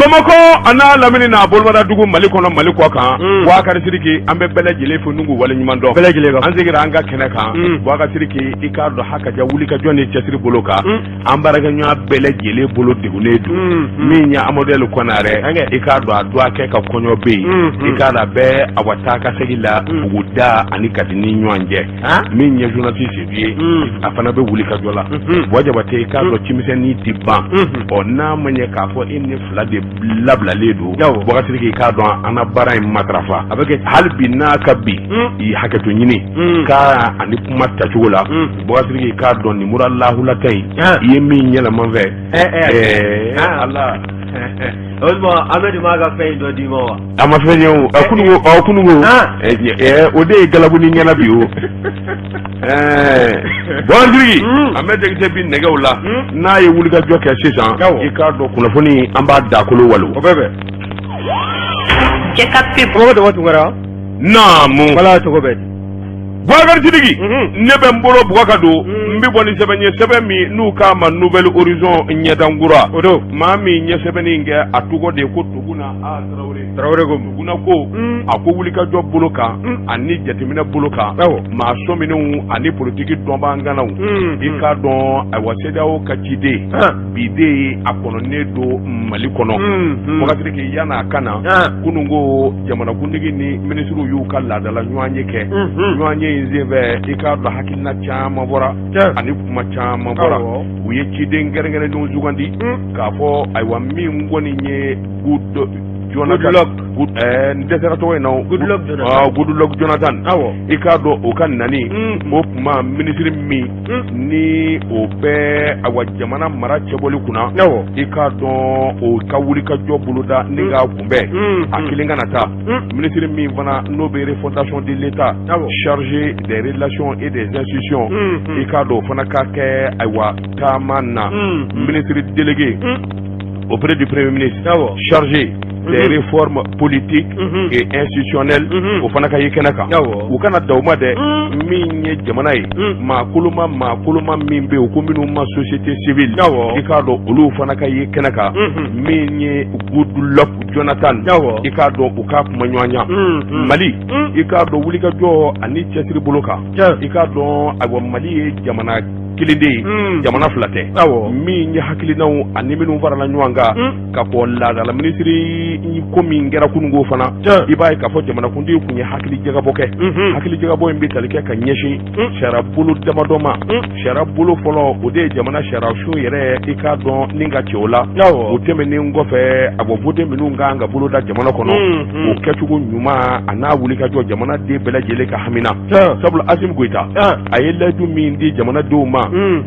Bamakɔ a n'a lamini n'a bolomada dugu, Mali kɔnɔ, Mali kɔ kan, Bubakari Sidiki, an bɛ bɛɛ lajɛlen fo n'u wale ɲuman dɔn. Bɛɛ lajɛlen kan. An seginna an ka kɛnɛ kan. Bubakari Sidiki, i k'a dɔn hakaja wuli ka jɔ ni cɛsiri bolo kan, an baarakɛɲɔgɔn bɛɛ lajɛlen bolo degunnen don. Min ye Amadu El Konarɛ, i k'a dɔn a dɔgɔkɛ ka kɔɲɔ bɛ yen, i k'a dɔn a bɛ awa taa ka segin la buguda ani Kati ni ɲɔgɔn cɛ. Min ye journaliste Sedu ye, a fana bɛ wuli ka jɔ la. Buwa Jabate, i k'a dɔn cimisɛnnin tɛ ban. Ɔ, n'a ma ɲɛ k'a fɔ e ni fila de labilalen don, Bubakari Sidiki, i k'a dɔn an na baara in matarafa. A bɛ kɛ. Hali bi n'a ka bi i hakɛto ɲini k'a ani kuma tacogo la. Bubakari Sidiki, i k'a dɔn nin mura lahulata in, i ye min yɛlɛma n fɛ, ala. O tuma Amadu m'a ka fɛn in dɔ d'i ma wa? A ma fɛn ye o. Kunugo, ɔ kunugo, o de ye galabu ni ɲɛna bi o. Bubakari Sidiki, an bɛ dɛgɛ bi nɛgɛw la. N'a ye wulikajɔ kɛ sisan, i k'a dɔn kunnafoni an b'a dakolo walo. O bɛɛ bɛ. Bamakɔ Daba Tunkara. Naamu. Wala cogo bɛ di? Bubakari Sidiki, ne bɛ n bolo bugɔ ka don, n bɛ bɔ ni sɛbɛn ye, sɛbɛn min n'u k'a ma Nouvel Horizon, Ɲɛdankura. O don. Maa min ye sɛbɛnni in kɛ, a tɔgɔ de ye ko Tuguna A Tarawele. Tarawele ko. Tuguna ko, a ko wulikajɔ bolo kan ani jateminɛ bolo kan, maa sɔminenw ani politiki dɔnbaaganaw, i k'a dɔn ayiwa CEDEAO ka ciden bi de ye a kɔnɔnen don Mali kɔnɔ. Bubakari Sidiki, yan'a ka na, kunun ko jamanakuntigi ni minisiriw y'u ka laadala ɲɔgɔnye kɛ. Ɲɔgɔnye in senfɛ, i k'a dɔn hakilina caman bɔra ani kuma caman bɔra. U ye ciden kɛrɛnkɛrɛnnenw sugandi k'a fɔ ayiwa min kɔni ye Good Jonathan, n dɛsɛra tɔgɔ in na, Goodluck Jonathan. Goodluck Jonathan, i k'a dɔn o ka nani o tuma minisiri min ni o bɛ awa jamana mara cɛbɔli kunna, i k'a dɔn o ka wulikajɔ boloda ni k'a kunbɛn, a kelen kana taa. Minisiri min fana n'o bɛ refondation de l'État, chargé des relations et des institutions, i k'a dɔn o fana ka kɛ ayiwa taama na. Ministre délégué auprès du Premier ministre chargé des réformes politiques et institutionnelles, o fana ka ye kɛnɛ kan. U kana da o ma dɛ. Min ye jamana ye, maa koloma, maa koloma min bɛ yen ko minnu ma société civile, i k'a dɔn olu fana ka ye kɛnɛ kan. Min ye Goodluck Jonathan, i k'a dɔn u ka kuma ɲɔgɔnya. Mali, i k'a dɔn wulikajɔ ani cɛsiri bolo kan, i k'a dɔn ayiwa Mali ye jamana kelen de ye, jamana fila tɛ. Min ye hakilinaw ani minnu farala ɲɔgɔn kan ka bɔ laadala minisiri ko min kɛra kununko fana, i b'a ye k'a fɔ jamanakuntigi tun ye hakili jagabɔ kɛ. Hakili jagabɔ in bɛ tali kɛ ka ɲɛsin sariya bolo damadɔ ma. Sariya bolo fɔlɔ, o de ye jamana sariya sun yɛrɛ, i k'a dɔn ni ka cɛ o la. O tɛmɛnen kɔfɛ, a bɔ vote minnu kan ka boloda jamana kɔnɔ, o kɛcogo ɲuman a n'a wulikajɔ jamanaden bɛɛ lajɛlen ka hamina. Sabula Asimi Goyita, a ye layidu min di jamanadenw ma,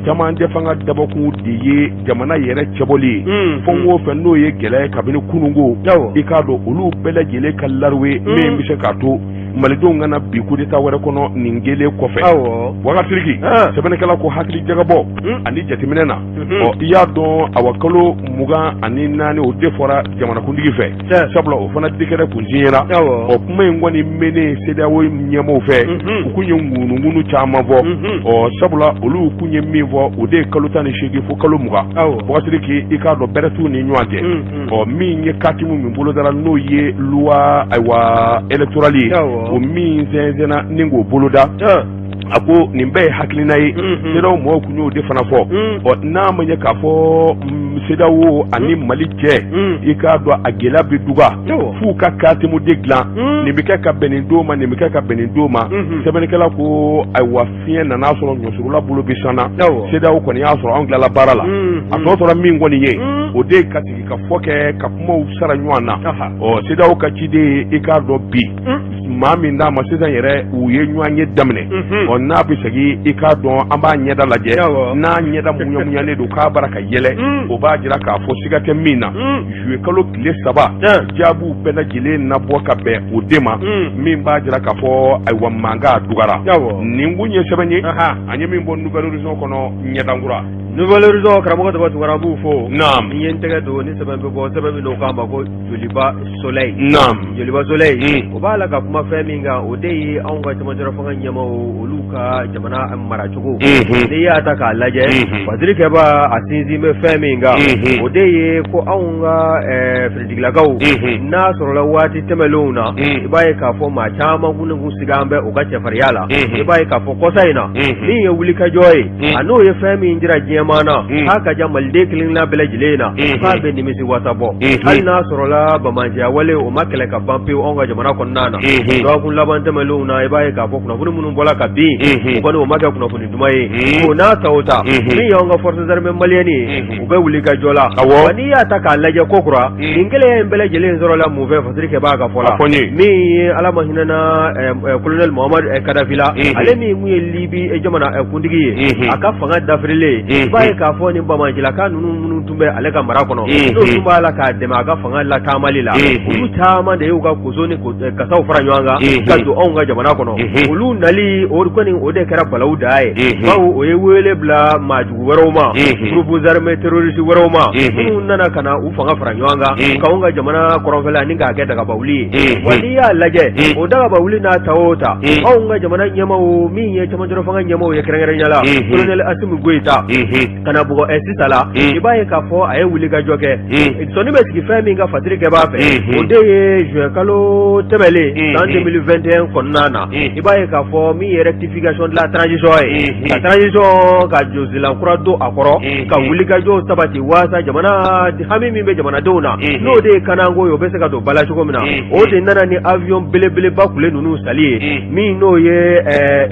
camancɛ fanga dabɔkun de ye jamana yɛrɛ cɛbɔli ye. Fɛn o fɛn n'o ye gɛlɛya ye kabini kununko, i k'a dɔn olu bɛɛ lajɛlen ka lariwe min bɛ se k'a to malidenw kana bi coup d'état wɛrɛ kɔnɔ nin kelen kɔfɛ. Bubakari Sidiki, sɛbɛnnikɛla ko hakili jagabɔ ani jateminɛ na, ɔ i y'a dɔn awa kalo 24, o de fɔra jamanakuntigi fɛ, sabula o fana décret kun signera. Ɔ, kuma in kɔni mɛnnen CEDEAO ɲɛmaaw fɛ, u kun ye ŋunuŋunu caman fɔ. Ɔ, sabula olu kun ye min fɔ, o de ye kalo 18 fo kalo 20. Bubakari Sidiki, i k'a dɔn bɛrɛ t'u ni ɲɔgɔn cɛ. Ɔ, min ye katimu min bolodara, n'o ye loi ayiwa électorale ye, o min sɛnsɛnna ni k'o boloda, a ko nin bɛɛ ye hakilina ye. CEDEAO mɔgɔw kun y'o de fana fɔ. Ɔ, n'a ma ɲɛ k'a fɔ CEDEAO ani Mali cɛ, i k'a dɔn a gɛlɛya bɛ duga f'u ka katimu de dilan, nin bɛ kɛ ka bɛn nin don ma, nin bɛ kɛ ka bɛn nin don ma. Sɛbɛnnikɛla ko ayiwa fiɲɛ nana sɔrɔ ɲɔsurula bolo bɛ sanna. CEDEAO kɔni y'a sɔrɔ anw tilala baara la. A tɔ tora min kɔni ye, o de ye ka sigi ka fɔ kɛ ka kumaw sara ɲɔgɔn na. Ɔ, CEDEAO ka ciden, i k'a dɔn bi maa min d'a ma sisan yɛrɛ, u ye ɲɔgɔn ye daminɛ. Ɔ, n'a bɛ segin, i k'a dɔn an b'a ɲɛda lajɛ. N'a ɲɛda muɲamuɲanen don k'a bara ka yɛlɛ, o b'a jira k'a fɔ siga tɛ min na. Juillet kalo tile 3, jaabiw bɛɛ lajɛlen na bɔ ka bɛn o de ma, min b'a jira k'a fɔ ayiwa mankan dugara. Nin kun ye sɛbɛn ye an ye min bɔ Nouvel Horizon kɔnɔ, Ɲɛdankura. Nouvel Horizon karamɔgɔ Daba Tunkara an b'u fo. Naam. Ni ye n tɛgɛ don ni sɛbɛn bɛ bɔ sɛbɛn min n'o k'a ma ko Joliba Soleil. Naam. Joliba Soleil. Mm. O b'a la ka kuma fɛn min kan o de ye anw ka cɛmancɛla fanga ɲɛmaaw olu ka jamana maracogo. Mhm. N'i y'a ta k'a lajɛ. Mhm. Fasiri kɛba a sinsin bɛ fɛn min kan. Mhm. O de ye ko anw ka finitigilakaw. Mhm. N'a sɔrɔla waati tɛmɛnlenw na. Mm. I b'a ye k'a fɔ maa caman kun sigan bɛ u ka cɛfarinya la. Mhm. I b'a ye k'a fɔ kɔsa in na. Mhm. Min ye wulikajɔ ye. Mm. A n'o ye fɛn min jira diɲɛmaa na. Mm. K'a ka ja maliden kelenkelenna bɛɛ lajɛlen na. Mhm. K'a bɛ nimisi wasa bɔ. Mhm. Hali n'a sɔrɔla banbaanciya wale o ma kɛlɛ ka ban pewu anw ka jamana kɔnɔna na. Mhm. Dɔgɔkun laban tɛmɛnlenw na i b'a ye k'a fɔ kunnafoni minnu bɔla ka bin. Mhm. O kɔni o ma kɛ kunnafoni duman ye. Mhm. O n'a ta o ta. Mhm. Min y'anw ka forces armées maliennes ye. Mhm. U bɛ wulikajɔ la. Awɔ. Wa n'i y'a ta k'a lajɛ ko kura. Mm. Nin gɛlɛya in bɛɛ lajɛlen sɔrɔla mun fɛ Fasiri kɛba ka fɔ la. A fɔ n ye. Min ye Ala ma hinɛna colonel Muhamadu Kadafi la. Mhm. Ale min tun ye Libi jamana kuntigi ye. Mhm. A ka fanga dafirilen. Mhm. I b'a ye k'a fɔ nin banbaancilaka ninnu minnu tun bɛ ale ka mara kɔnɔ. Mhm. N'o tun b'a la k'a dɛmɛ a ka fanga lataamali la. Mhm. Olu caman de y'u ka koso ni kasaw fara ɲɔgɔn kan. Mhm. Ka don anw ka jamana kɔnɔ. Mhm. Olu nali o kɔni o de kɛra balawu dan ye. Mhm. Bawo o ye wele bila maajugu wɛrɛw ma. Mhm. Groupes armés terroristes wɛrɛw ma. Mhm. Minnu nana ka na u fanga fara ɲɔgɔn kan. Mhm. K'anw ka jamana kɔrɔnfɛla ni k'a kɛ dagabawuli ye. Mhm. Wa n'i y'a lajɛ. Mhm. O dagabawuli n'a ta o ta. Mhm. Anw ka jamana ɲɛmaaw min ye cɛmancɛla fanga ɲɛmaaw ye kɛrɛnkɛrɛnnenya la. Mhm. Colonel Assimi Goïta. Mhm. Ka na bugɔ sisan la. Mhm. I b'a ye k'a fɔ a ye wulikajɔ kɛ. Mhm. Sɔnni bɛ sigi fɛn min kan Fasiri kɛbaa fɛ. Mhm. O de ye juin kalo tɛmɛlen. Mhm. San 2021 kɔnɔna na. Mhm. I b'a ye k'a fɔ min ye rectification de la transition ye. Mhm. Ka transition ka jɔsilan kura don a kɔrɔ. Mhm. Ka wulikajɔw sabati waasa jamana hami min bɛ jamanadenw na. Mhm. N'o de ye kananko ye o bɛ se ka don ba la cogo min na. Mhm. O de nana ni avion belebeleba kule ninnu sali ye. Mhm. Min n'o ye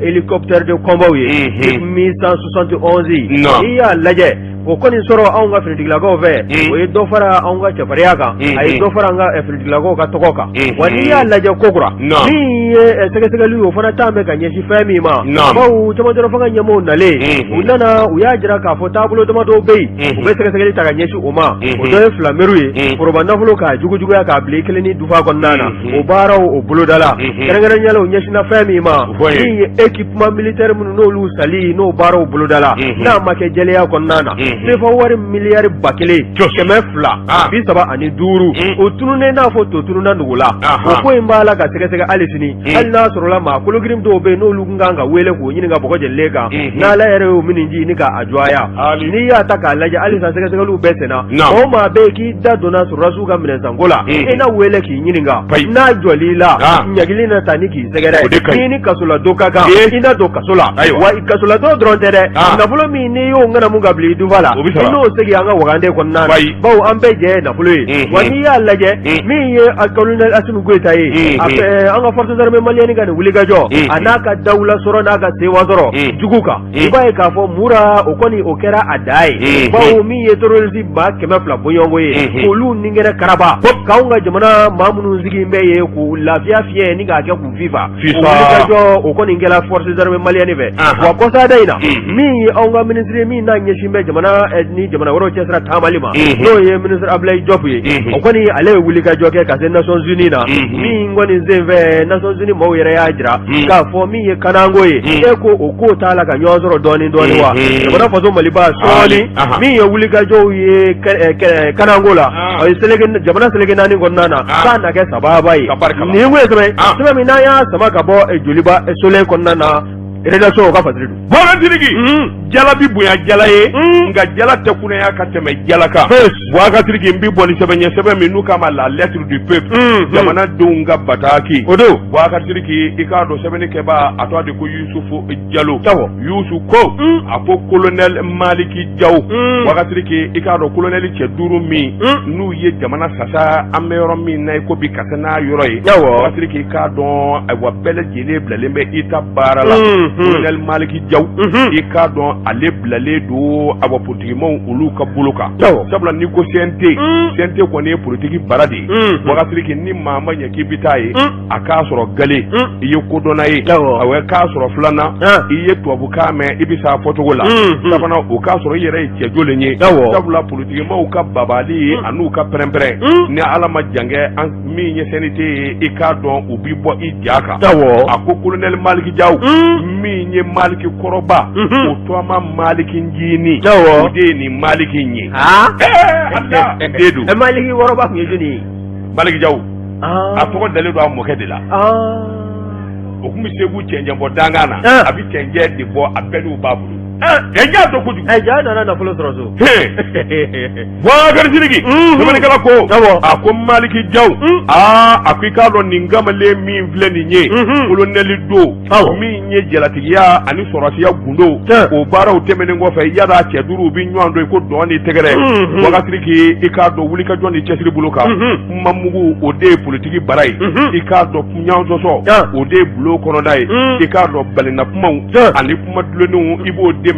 hélicoptère de combat ye. Mhm. 1171. Non. N'i y'a lajɛ o kɔni sɔrɔ anw ka finitigilakaw fɛ. Mhm. O ye dɔ fara anw ka cɛfarinya kan. Mhm. A ye dɔ fara an ka finitigilakaw ka tɔgɔ kan. Mhm. Wa n'i y'a lajɛ kokura. Non. Min ye sɛgɛsɛgɛli ye o fana taa bɛ ka ɲɛsin fɛn min ma. Non. Bawo cɛmancɛla fanga ɲɛmaaw nalen. Mhm. U nana u y'a jira k'a fɔ taabolo damadɔw bɛ yen. Mhm. U bɛ sɛgɛsɛgɛli ta ka ɲɛsin o ma. Mhm. O dɔ ye filameru ye. Mhm. Foroba nafolo k'a jugujuguya k'a bila i kelen ni dufa kɔnɔna na. Mhm. O baaraw o bolodala. Mhm. Kɛrɛnkɛrɛnnenya la u ɲɛsinna fɛn min ma. O fɔ n ye. Min ye équipement militaire minnu n'olu sali n'o baaraw bolodala. Mhm. N'a ma kɛ jɛlenya kɔnɔna na. Mhm. CFA wari miliyari 1000 Cɔsi. 200 Ah. 35 Mm. o tununnen n'a fɔ to tununna nugu la. Ahan. O ko in b'a la ka sɛgɛsɛgɛ hali sini. Mm. Hali n'a sɔrɔla maa kologirin dɔw bɛ yen n'olu tun kan ka wele k'o ɲininka bɔgɔ jenilen kan. Mhm. N'Ala yɛrɛ y'o minɛ ji ni k'a jɔya. Ali. N'i y'a ta k'a lajɛ halisa sɛgɛsɛgɛliw bɛɛ senna. Naam. Maa o maa bɛ yen k'i da donna sɔrɔdasiw ka minɛnsanko la. Mhm. I na wele k'i ɲininka. Payi. N'a jɔl'i la. Ah. Ɲangili na ta ni k'i sɛgɛrɛ. O de ka ɲi. N'i ni kasoladon ka kan. Ee. I na don kaso la. Ayiwa. Wa kasoladon dɔrɔn tɛ dɛ. Ah. Nafolo min n'i y'o ŋanamu ka bila i dufa la. O bɛ sara. I n'o segin an ka wagande kɔnɔna na. Bayi. Bawo an bɛɛ jɛ ye nafolo ye. Mhm. Wa n'i y'a lajɛ. Mhm. Min ye a colonel Assimi Goïta ye. Mhm. A fɛ an ka forces armées maliennes ka nin wulikajɔ. Mhm. A n'a ka dawula sɔrɔ n'a ka sewa sɔrɔ. Mhm. Jugu kan. Mhm. I b'a ye k'a fɔ Mura o kɔni o kɛra a dan ye. Mhm. Bawo min ye terroriste 200,000 bɔɲɔgɔnko ye. Mhm. K'olu ni kɛnɛ karaba. K'anw ka jamana maa minnu sigi bɛ ye k'u lafiya fiyɛ ni k'a kɛ k'u fifa. Fifa. O wulikajɔ o kɔni kɛra forces armées maliennes fɛ. Ahan. Wa kɔsada in na. Mhm. Min ye anw ka ministre min n'a ɲɛsin bɛ jamana ni jamana wɛrɛw cɛsira taamali ma. Mhm. N'o ye ministre Abdoulaye Diop ye. Mhm. O kɔni ale ye wulikajɔ kɛ ka se Nations Unies na. Mhm. Min kɔni senfɛ Nations Unies maaw yɛrɛ y'a jira. Mhm. K'a fɔ min ye kananko ye. Mhm. E ko o ko t'a la ka ɲɔgɔn sɔrɔ dɔɔni dɔɔni wa. Mhm. Jamana faso Maliba sɔɔni. Ahan. Min ye wulikajɔw ye kananko la. Ah. O ye jamana seleke naani kɔnɔna na. Ah. K'a na kɛ sababa ye. Ka barika la. Nin kun ye sɛbɛn ye. Ah. Sɛbɛn min n'an y'a sama ka bɔ Joliba Soleil kɔnɔna na rédaction o ka fasiri don. Bɔra Sidiki jala bi bonya jala ye Mm. nka jala tɛ kunaya ka tɛmɛ jala kan. Boubacar Sidiki n bi bɔ ni sɛbɛn ye sɛbɛn min n'u k'a ma la lettre du peuple. Mm. Jamanadenw ka bataki. O don. Boubacar Sidiki i k'a dɔn sɛbɛnnikɛbaa a tɔgɔ de ko Yusufu Jalo. Awɔ. Yusu ko Mm. a ko colonel Maliki Jaw. Mm. Boubacar Sidiki i k'a dɔn colonel cɛ duuru min Mm. n'u ye jamana sasa an bɛ yɔrɔ min na i ko bi ka se n'a yɔrɔ ye. Awɔ. Boubacar Sidiki i k'a dɔn ayiwa bɛɛ lajɛlen bilalen bɛ i ta baara la. Mm. Colonel Maliki Jaw. Mhm. I k'a dɔn ale bilalen don awa politikimaw olu ka bolo kan. Awɔ. Sabula n'i ko CNT. Mm. CNT kɔni ye politiki bara de ye. Mm. Boubacar Sidiki ni maa ma ɲɛ k'i bɛ taa ye. Mm. A k'a sɔrɔ gale. Mm. I ye kodɔnna ye. Awɔ. Awɔ k'a sɔrɔ filanan. Ah. I ye tubabukan mɛn i bɛ s'a fɔcogo la. Mm. Sabanan o k'a sɔrɔ i yɛrɛ ye cɛjolen ye. Awɔ. Sabula politikimaw ka babali ye Mm. an'u ka pɛrɛnpɛrɛn. Mm. Ni Ala ma jan kɛ an min ye CNT ye i k'a dɔn u b'i bɔ i ja kan. Awɔ. A ko colonel Maliki Jaw. Mm. Min ye Maliki kɔrɔba o tɔgɔma Maliki Ncinin, o de ye nin Maliki in ye. Den don. Maliki kɔrɔba tun ye jɔni ye? Maliki Jaw, a tɔgɔ dalen don a mɔkɛ de la. O tun bɛ Segu cɛncɛn bɔ dankan na, a bɛ cɛncɛn de bɔ, a bɛɛ n'u b'a bolo. Ɛ ja dɔn kojugu. Ɛ ja nana nafolo sɔrɔ so. Bubakari Sidiki, sɛbɛnnikɛla ko, a ko Maliki Jaw, aa, a ko i k'a dɔn nin kamalen min filɛ nin ye, kolonɛli don, min ye jalatigiya ani sɔrɔsiya gundo, o baaraw tɛmɛnen kɔfɛ, yada cɛ duuru u bɛ ɲɔgɔn dɔn i ko dɔn ni tɛgɛrɛ. Bubakari Sidiki, i k'a dɔn wulikajɔ ni cɛsiri bolo kan, kuma mugu o de ye politiki bara ye, i k'a dɔn ɲɔgɔn sɔsɔ o de ye bulon kɔnɔna ye, i k'a dɔn balenna kumaw ani kuma dulonnenw, i b'o dɛmɛ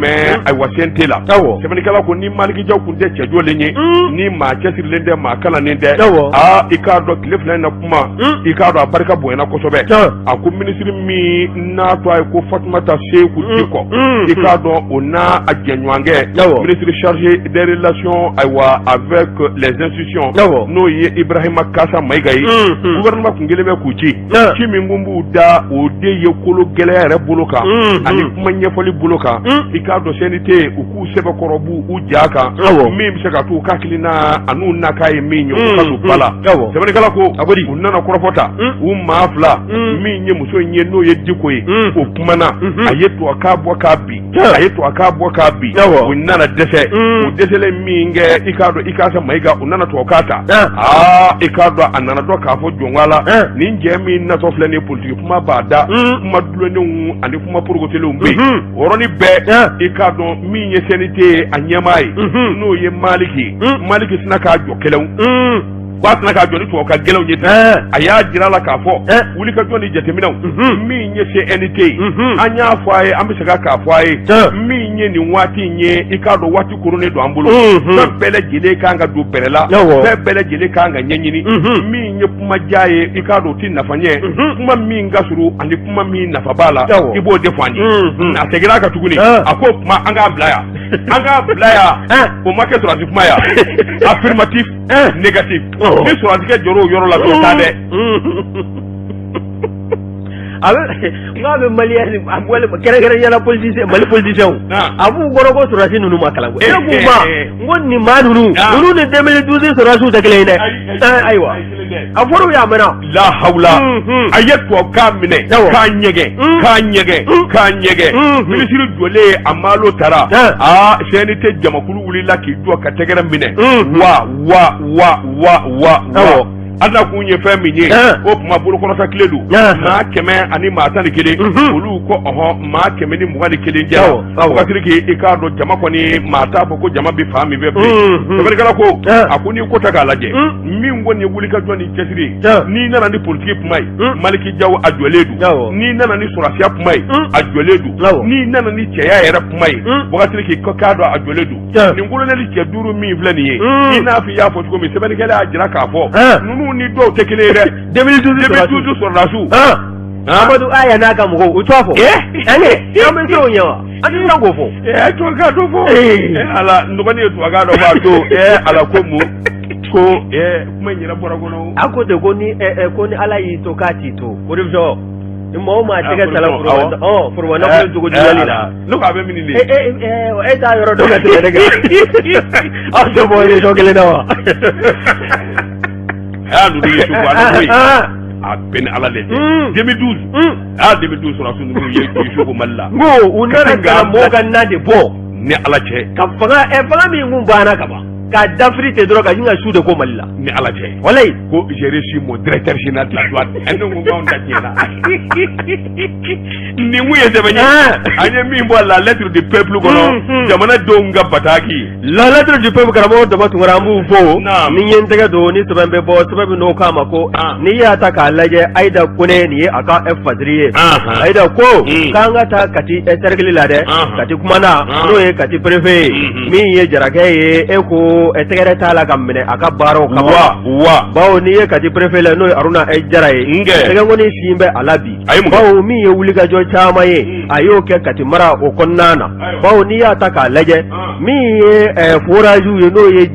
ayiwa CNT la. Sɛbɛnnikɛla ko ni Maliki Jaw kun tɛ cɛ jɔlen ye, ni maa cɛsirilen tɛ, maa kalannen tɛ, aa, i k'a dɔn tile fila in na kuma, i k'a dɔn a barika bonyana kosɛbɛ. A ko minisiri min n'a tɔgɔ ye ko Fatumata Seku Dikɔ, i k'a dɔn o n'a a jɛɲɔgɔnkɛ ministre chargé des relations ayiwa avec les institutions, n'o ye Ibrahima Kasa Mayiga ye, gouvernement kun kelen bɛ k'u ci ci min kun b'u da, o de ye kolo gɛlɛya yɛrɛ bolo kan ani kuma ɲɛfɔli bolo kan. I k'a dɔn CNT u k'u sɛbɛkɔrɔ b'u u ja kan, min bɛ se ka t'u ka hakilina an'u nakan ye min ye, u ka don ba la. Sɛbɛnnikɛla ko u nana kɔrɔfɔ ta, u maa fila, min ye muso in ye n'o ye Diko ye, o kumana, a ye tubabukan bɔ k'a bin, a ye tubabukan bɔ k'a bin, u nana dɛsɛ. U dɛsɛlen min kɛ, i k'a dɔn i Kasa Mayiga, u nana tubabukan ta. Aa, i k'a dɔn a nana dɔn k'a fɔ jɔnwa la, nin jɛ min natɔ filɛ nin ye, politiki kuma b'a da, kuma dulonnenw ani kuma porokotelenw bɛ yen. O yɔrɔnin bɛɛ, i k'a dɔn min ye CNT ye, a ɲɛmaa ye, n'o ye Maliki ye, Maliki sina k'a jɔ kɛlɛw k'a sina k'a jɔ ni tubabukan gɛlɛnw ye ten. A y'a jira a la k'a fɔ wulikajɔ ni jateminɛw min ye CNT ye, an y'a fɔ a ye, an bɛ segin k'a fɔ a ye, min ye nin waati in ye, i k'a dɔn waati koronnen don an bolo, fɛn bɛɛ lajɛlen kan ka don bɛrɛ la, fɛn bɛɛ lajɛlen kan ka ɲɛɲini. Min ye kuma diya ye, i k'a dɔn o tɛ nafa ɲɛ, kuma min ka surun ani kuma min nafa b'a la, i b'o de fɔ an ye. A seginna a kan tuguni, a ko kuma an k'a bila yan, an k'a bila yan, o ma kɛ sɔrɔdasi kuma ya, affirmatif, négatif, ni sɔrɔdasikɛ jɔr'o yɔrɔ la, dɔ taa dɛ. A bɛ n k'a bɛ maliyɛn walima kɛrɛnkɛrɛnnenya la politicien, Mali politicien, a b'u kɔrɔ ko sɔrɔdasi ninnu ma kalan koyi. Ne k'u ma n ko nin maa ninnu, ninnu ni 2012 sɔrɔdasiw tɛ kelen ye dɛ. Ayiwa, a fɔra u ye a mɛnna. La hawula, a ye tubabukan minɛ k'a ɲɛgɛn, k'a ɲɛgɛn, k'a ɲɛgɛn. Minisiri jɔlen a malo taara. Aa, CNT jamakulu wulila k'i jɔ ka tɛgɛrɛ minɛ, wa wa wa wa wa wa. Ala kun ye fɛn min ye, o tuma bolokɔrɔta tile don, maa 111, olu ko ɔhɔn, maa 121 jɛra. Bubakari, i k'a dɔn jama kɔni, maa t'a fɔ ko jama bɛ fan min fɛ bilen. Sɛbɛnnikɛla ko, a ko n'i ko ta k'a lajɛ, min kɔni ye wulikajɔ ni cɛsiri ye, n'i nana ni politiki kuma ye, Maliki Jaw a jɔlen don. N'i nana ni sɔrɔdasiya kuma ye, a jɔlen don. N'i nana ni cɛya yɛrɛ kuma ye, Bubakari, k'i k'a dɔn a jɔlen don. Nin kolonɛli cɛ duuru min filɛ nin ye, i n'a fɔ i y'a fɔ cogo min, sɛbɛnnikɛla y'a jira k'a fɔ ninnu ni dɔw tɛ kelen ye dɛ. 2012 sɔrɔdasiw. Amadu Aya n'a ka mɔgɔw, u t'a fɔ. Ɛnɛ, an bɛ se o ɲɛ wa? An tɛ siran k'o fɔ. Ɛ, tubabukan dɔ fɔ. Ala, n dɔgɔnin ye tubabukan dɔ fɔ a don. Ala, ko mun ko kuma in yɛrɛ bɔra kɔnɔ. A ko ten ko ni ko ni Ala y'i to k'a t'i to. Corruption. Ni maa o maa tɛgɛ tala foroba nafolo jogo juguyali la. Ne ko a bɛ min de. E t'a yɔrɔ dɔn ka tɛmɛ ne kan. Aw tɛ bɔ région kelen na wa? A y'a ninnu ye su a ni a bɛɛ ni Ala de cɛ. 2012. A 2012 sɔrɔdasi ninnu ye su ko Mali la. N ko u nana ka na mɔgɔw ka na de bɔ. Ni Ala cɛ. Ka fanga min kun banna ka ban. K'a dafiri ten dɔrɔn ka sin ka su de ko Mali la. Ni Ala cɛ. Walayi. Ko j'ai reçu mon directeur général de la douane. Ne ko k'anw ta tiɲɛna. Nin mun ye sɛbɛn ye? An ye min bɔ la lettre du peuple kɔnɔ, jamanadenw ka bataki. La lettre du peuple, karamɔgɔ Daba Tunkara, an b'u fo. Ni ye n tɛgɛ don ni sɛbɛn bɛ bɔ, sɛbɛn min n'o k'a ma ko n'i y'a ta k'a lajɛ, Ayida Kone, nin ye a ka fasiri ye. Ayida ko k'an ka taa Kati cercle la dɛ, Kati kumana, n'o ye Kati préfet ye, min ye jarakɛ ye, e ko tɛgɛrɛ t'a la ka minɛ a ka baaraw kama. Wa wa. Bawo n'i ye Kati préfet la, n'o ye Aruna Jara ye, tɛgɛnkɔni sin bɛ a la bi. Bawo min ye wulikajɔ caman ye, a y'o kɛ Kati mara o kɔnɔna na. Bawo n'i y'a ta k'a lajɛ, min ye forage ye, n'o ye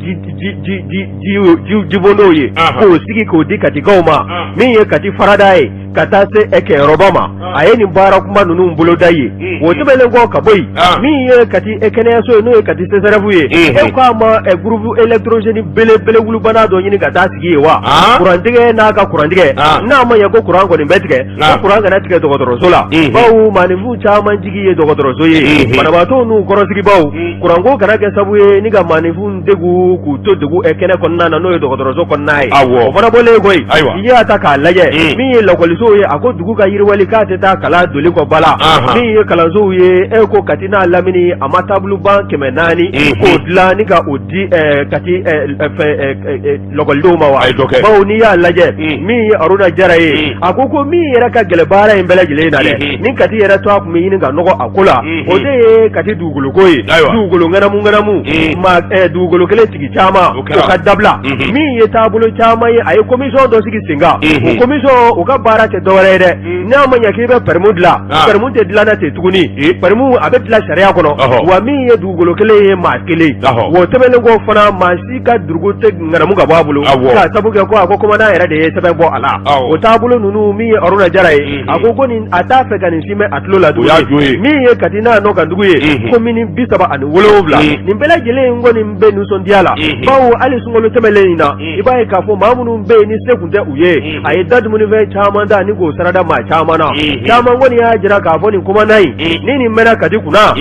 jibondonw ye, k'o sigi k'o di Katikaw ma, min ye Kati farada ye. ka taa se kɛyɔrɔba ma a ye nin baara kuma ninnu boloda yen o tɛmɛnen kɔ ka bɔ yen min ye Kati kɛnɛyaso ye n'o ye Kati CSRéf ye e ko a ma groupe électrogène belebele wulibana dɔ ɲini ka taa sigi yen wa kurantigɛ n'a ka kurantigɛ n'a ma ɲɛ ko kuran kɔni bɛ tigɛ ko kuran kana tigɛ dɔgɔtɔrɔso la bawo maaninfin caman jigi ye dɔgɔtɔrɔso ye banabaatɔw n'u kɔrɔsigibaw kuranko kana kɛ sabu ye ni ka maaninfin degun k'u to degun kɛnɛ kɔnɔna na n'o ye dɔgɔtɔrɔso kɔnɔna ye o fana bɔlen kɔ yen i y'a ta k'a lajɛ min ye lakɔlisow ye a ko dugu ka yiriwali k'a tɛ taa kalan doli kɔ bala min ye kalansow ye e ko Kati n'a lamini a ma tabuluban 400 k'o dilan ni ka o di Kati lakɔlidenw ma wa bawo n'i y'a lajɛ min ye Haruna Jara ye a ko ko min yɛrɛ ka gɛlɛn baara in bɛɛ lajɛlen na dɛ ni Kati yɛrɛ to a tun bɛ ɲini ka nɔgɔ a ko la o de ye Kati dugukoloko ye dugukolo ŋanamu ŋanamu ma dugukolo kelen tigi caman o ka dabila min ye taabolo caman ye a ye commission dɔ sigi sen kan o commission o ka baara tɛ dɔwɛrɛ ye dɛ n'a ma ɲɛ k'i bɛ permis dilan permis tɛ dilanna ten tuguni permis a bɛ dilan sariya kɔnɔ wa min ye dugukolo kelen ye maa kelen o tɛmɛnen kɔ fana maa si ka dugu tɛ ŋanamu ka bɔ a bolo k'a sabu kɛ ko a ko commandant yɛrɛ de ye sɛbɛn bɔ a la o taabolo ninnu min ye Haruna Jara ye a ko ko nin a t'a fɛ ka nin si mɛn a tulo la tuguni min ye Kati n'a nɔ kan dugu ye commune 37 nin bɛɛ lajɛlen in kɔni bɛ nisɔndiya la bawo hali sunkalo tɛmɛnen in na i b'a ye k'a fɔ maa minnu bɛ yen ni se tun tɛ u ye a ye da dumunifɛn caman da ni k'o sarada maa caman na caman kɔni y'a jira k'a fɔ nin commandant in ni nin mɛnna Kati kunna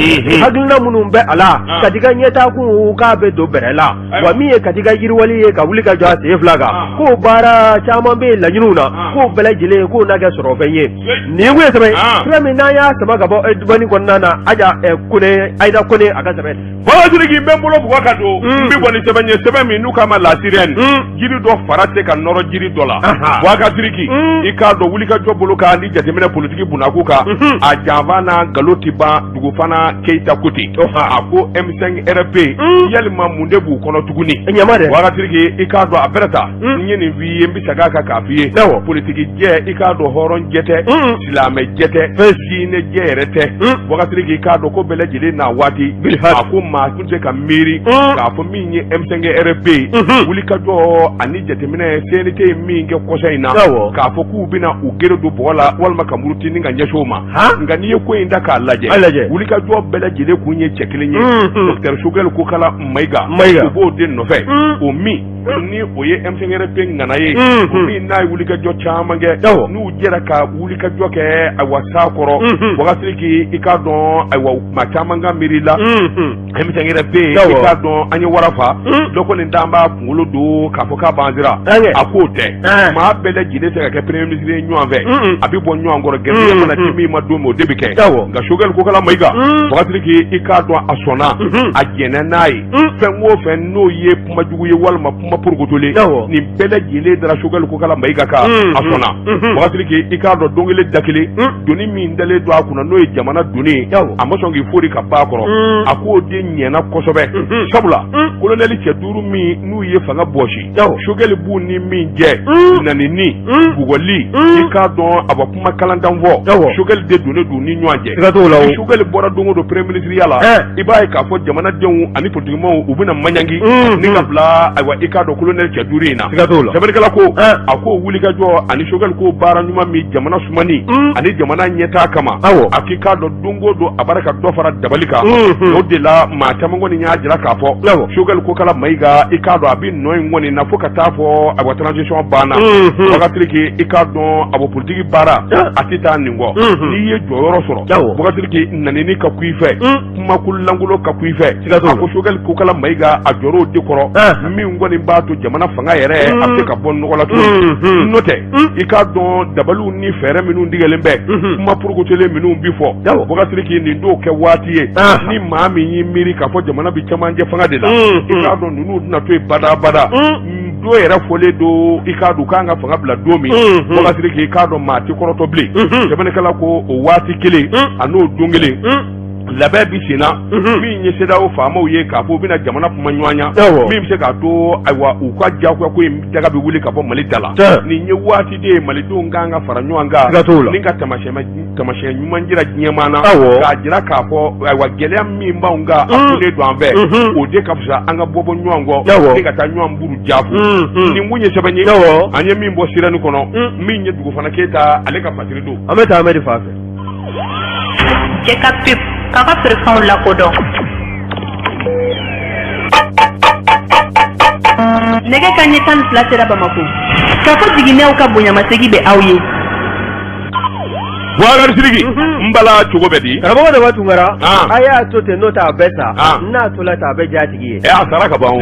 hakilina minnu bɛ a la Kati ka ɲɛtaakun k'a bɛ don bɛrɛ la wa min ye Kati ka yiriwali ye ka wuli ka jɔ a sen fila kan k'o baara caman bɛ yen laɲiniw na k'o bɛɛ lajɛlen k'o na kɛ sɔrɔfɛn ye nin kun ye sɛbɛn sɛbɛn min n'an y'a sama ka bɔ dumuni kɔnɔna na Aja Kone Ayida Kone a ka sɛbɛn Baba Sidiki n bɛ n bolo bugɔ ka don n bɛ bɔ ni sɛbɛn ye sɛbɛn min n'u k'a ma La Sirène jiri dɔ fara tɛ ka nɔrɔ jiri dɔ la Bubakar Sidiki i k'a dɔn wulikajɔ bolo kan ni jateminɛ politiki bunakun kan a janfa n'a nkalon tɛ ban dugu fana Keyita ko ten a ko M5 RFP yalima mun de b'u kɔnɔ tuguni Bubakar Sidiki i k'a dɔn a bɛrɛ ta n ye nin f'i ye n bɛ segin a kan k'a f'i ye politiki jɛ i k'a dɔn hɔrɔn jɛ tɛ silamɛ jɛ tɛ diinɛ jɛ yɛrɛ tɛ Bubakar Sidiki i k'a dɔn ko bɛɛ lajɛlen n'a waati a ko maa tun tɛ ka miiri k'a fɔ min ye M5 RFP wulikajɔ ani jateminɛ CNT ye min kɛ kɔsa in na k'a fɔ k'u bɛna u gere don bɔgɔ la walima ka muruti ni ka ɲɛsin o ma nka n'i ye ko in ta k'a lajɛ wulikajɔ bɛɛ lajɛlen kun ye cɛ kelen ye docteur Choguel Kokala Mayiga u b'o de nɔfɛ o min ni o ye M5 RFP ŋana ye o min n'a ye wulikajɔ caman kɛ n'u jɛra ka wulikajɔ kɛ ayiwa sa kɔrɔ Bubakar Sidiki i k'a dɔn ayiwa maa caman ka miiri la M5 RFP i k'a dɔn an ye wara fa dɔ kɔni d'an b'a kunkolo don k'a fɔ k'a b'an siran a k'o tɛ maa bɛɛ lajɛlen tɛ ka kɛ premier ministre ye ɲɔgɔn fɛ a bɛ bɔ ɲɔgɔn kɔrɔ gɛrɛsɛgɛ mana di min ma don min o de bɛ kɛ nka Choguel Kokala Mayiga Bubakar Sidiki i k'a dɔn a sɔnna a jɛnna n'a ye fɛn o fɛn n'o ye kuma jugu ye walima kuma porokotolen nin bɛɛ lajɛlen dara Choguel Kokala Mayiga kan a sɔnna Bubakar Sidiki i k'a dɔn don kelen da kelen doni min dalen don a kunna n'o ye jamana doni ye a ma sɔn k'i fori ka b'a kɔrɔ a k'o de ɲɛna kosɛbɛ sabula kolonɛli cɛ duuru min n'u ye fanga bɔsi Choguel b'u ni min jɛ nanini bugɔli i k'a dɔn a bɛ kuma kalantan fɔ Choguel de donnen don ni ɲɔgɔn cɛ Choguel bɔra don o don premier ministre ya la i b'a ye k'a fɔ jamanadenw ani politikimaaw u bɛna maɲangi ni ka bila ayiwa i k'a dɔn kolonɛli cɛ duuru in na sɛbɛnnikɛla ko a ko wulikajɔ ani Choguel ko baara ɲuman min jamana sumani ani jamana ɲɛtaa kama a k'i k'a dɔn don o don a b'a ka dɔ fara dabali kan o de la maa caman kɔni y'a jira k'a fɔ Choguel Kokala Mayiga i k'a dɔn a bɛ nɔ in kɔni na fo ka taa fɔ ayiwa transition banna Bubakar Sidiki i k'a dɔn a bɔ politiki baara a tɛ taa nin kɔ n'i ye jɔyɔrɔ sɔrɔ Bubakar Sidiki nanini ka kun i fɛ kumakulu lankolon ka kun i fɛ a ko Choguel Kokala Mayiga a jɔr'o de kɔrɔ min kɔni b'a to jamana fanga yɛrɛ a bɛ se ka bɔ nɔgɔ la tuguni n'o tɛ i k'a dɔn dabaliw ni fɛɛrɛ minnu tigɛlen bɛ kuma porokotolen minnu bi fɔ Bubakar Sidiki nin t'o kɛ waati ye ni maa min y'i miiri k'a fɔ jamana bɛ cɛmancɛ fanga de la i k'a dɔn ninnu tɛna to yen badabada don yɛrɛ fɔlen don i k'a dɔn k'an ka fanga bila don min Bubakar Sidiki i k'a dɔn maa tɛ kɔrɔtɔ bilen sɛbɛnnikɛla ko o waati kelen a n'o don kelen. Labɛn bɛ sen na min ye CEDEAO faamaw ye k'a fɔ u bɛna jamana kuma ɲɔgɔnya min bɛ se k'a to ayiwa u ka diyagoya ko in daga bɛ wuli ka bɔ Mali da la. Nin ye waati de ye malidenw kan ka fara ɲɔgɔn kan ni ka taamasiyɛn ɲuman jira diɲɛmaa na k'a jira k'a fɔ ayiwa gɛlɛya min b'anw kan a kunnen don an fɛ, o de ka fisa an ka bɔ bɔ ɲɔgɔn kɔ ni ka taa ɲɔgɔn buru jafu. Nin kun ye sɛbɛn ye an ye min bɔ Sirɛni kɔnɔ, min ye Dugufana Keyita ale ka fasiri don. An bɛ taa Amedi fan fɛ. Cɛ ka pub k'a ka feerefɛnw lakodɔn. Nɛgɛ kanɲɛ 12 sera Bamakɔ. Kafo jiginɛw ka bonyamasegin bɛ aw ye. Boubacar Sidiki, n bala cogo bɛ di? Karamɔgɔ Daba Tunkara, a y'a to ten, n'o tɛ a bɛ sa, n'a tola ten a bɛ diya a tigi ye. Ɛ, a sara ka ban o.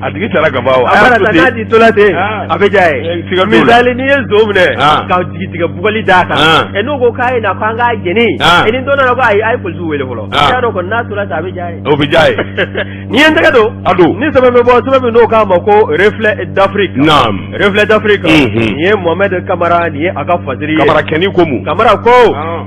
A tigi sara ka ban o. A mana sa, n'a ti tola ten a bɛ diya ye. Misali, n'i ye nson minɛ ka jigitigɛ bugɔli d'a kan, ɛ, n'o ko k'a ye na k'an k'a jeni, ɛ, ni dɔ nana ko ayi, a ye polisiw wele fɔlɔ. I y'a dɔn kɔni, n'a tola ten a bɛ diya ye. O bɛ diya ye. N'i ye n tɛgɛ don, a don, ni sɛbɛn bɛ bɔ, sɛbɛn min n'o k'a ma ko Reflet d'Afrique. Reflet d'Afrique. Nin ye Mohamed Kamara, nin ye a ka fasiri ye. Kamara kɛni ko mun? Kamara ko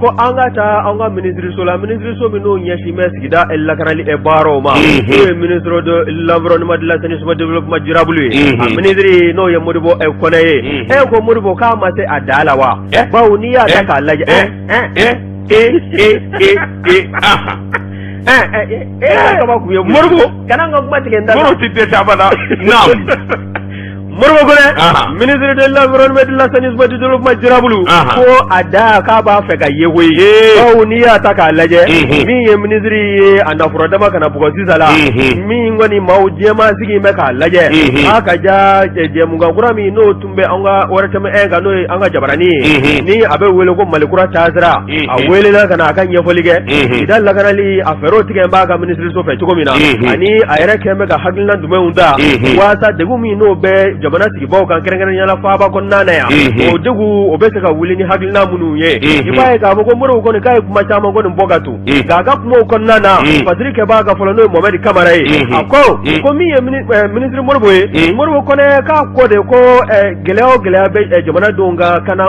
ko an ka taa an ka minisiriso la, minisiriso min n'o ɲɛsin bɛ sigida lakanali baaraw ma, n'o ye ministre de l'environnement, de l'assainissement, développement durable ye. A minisiri n'o ye Modibo Kɔnɛ ye. E ko Modibo k'a ma se a dan la wa? Bawo n'i y'a ta k'a lajɛ. E e e e e kaba ye Modibo kana n ka kuma tigɛ n da. Modibo tɛ dɛsɛ abada. Naam. Modibo Kɔnɛ, ministre de l'environnement, de l'assainissement, du développement durable, ko a da k'a b'a fɛ ka ye koyi. Bawo n'i y'a ta k'a lajɛ, min ye minisiri ye a nafura dama kana bugɔ sisan la, min kɔni maaw diɲɛmaa sigi bɛ k'a lajɛ, a ka ja jɛmukan kura min n'o tun bɛ an ka ORTM 1 kan, n'o ye an ka jabarani ye, ni a bɛ wele ko Mali kura taasira, a welela ka na a ka ɲɛfɔli kɛ sigida lakanali a fɛɛrɛw tigɛ b'a ka minisiriso fɛ cogo min na, ani a yɛrɛ kɛn bɛ ka hakilina jumɛnw ta waasa degun min n'o bɛ jamana sigibaw kan, kɛrɛnkɛrɛnnenya la faaba kɔnɔna na yan, o degun o bɛ se ka wuli ni hakilina minnu ye. I b'a ye k'a fɔ ko Modibo kɔni k'a ye kuma caman kɔni bɔ ka to, nka a ka kumaw kɔnɔna na, fasiri kɛbaa ka fɔlɔ, n'o ye Mohamed Kamara ye, a ko ko min ye minisiri Modibo ye, Modibo Kɔnɛ k'a ko de ko gɛlɛya o gɛlɛya bɛ jamanadenw ka kana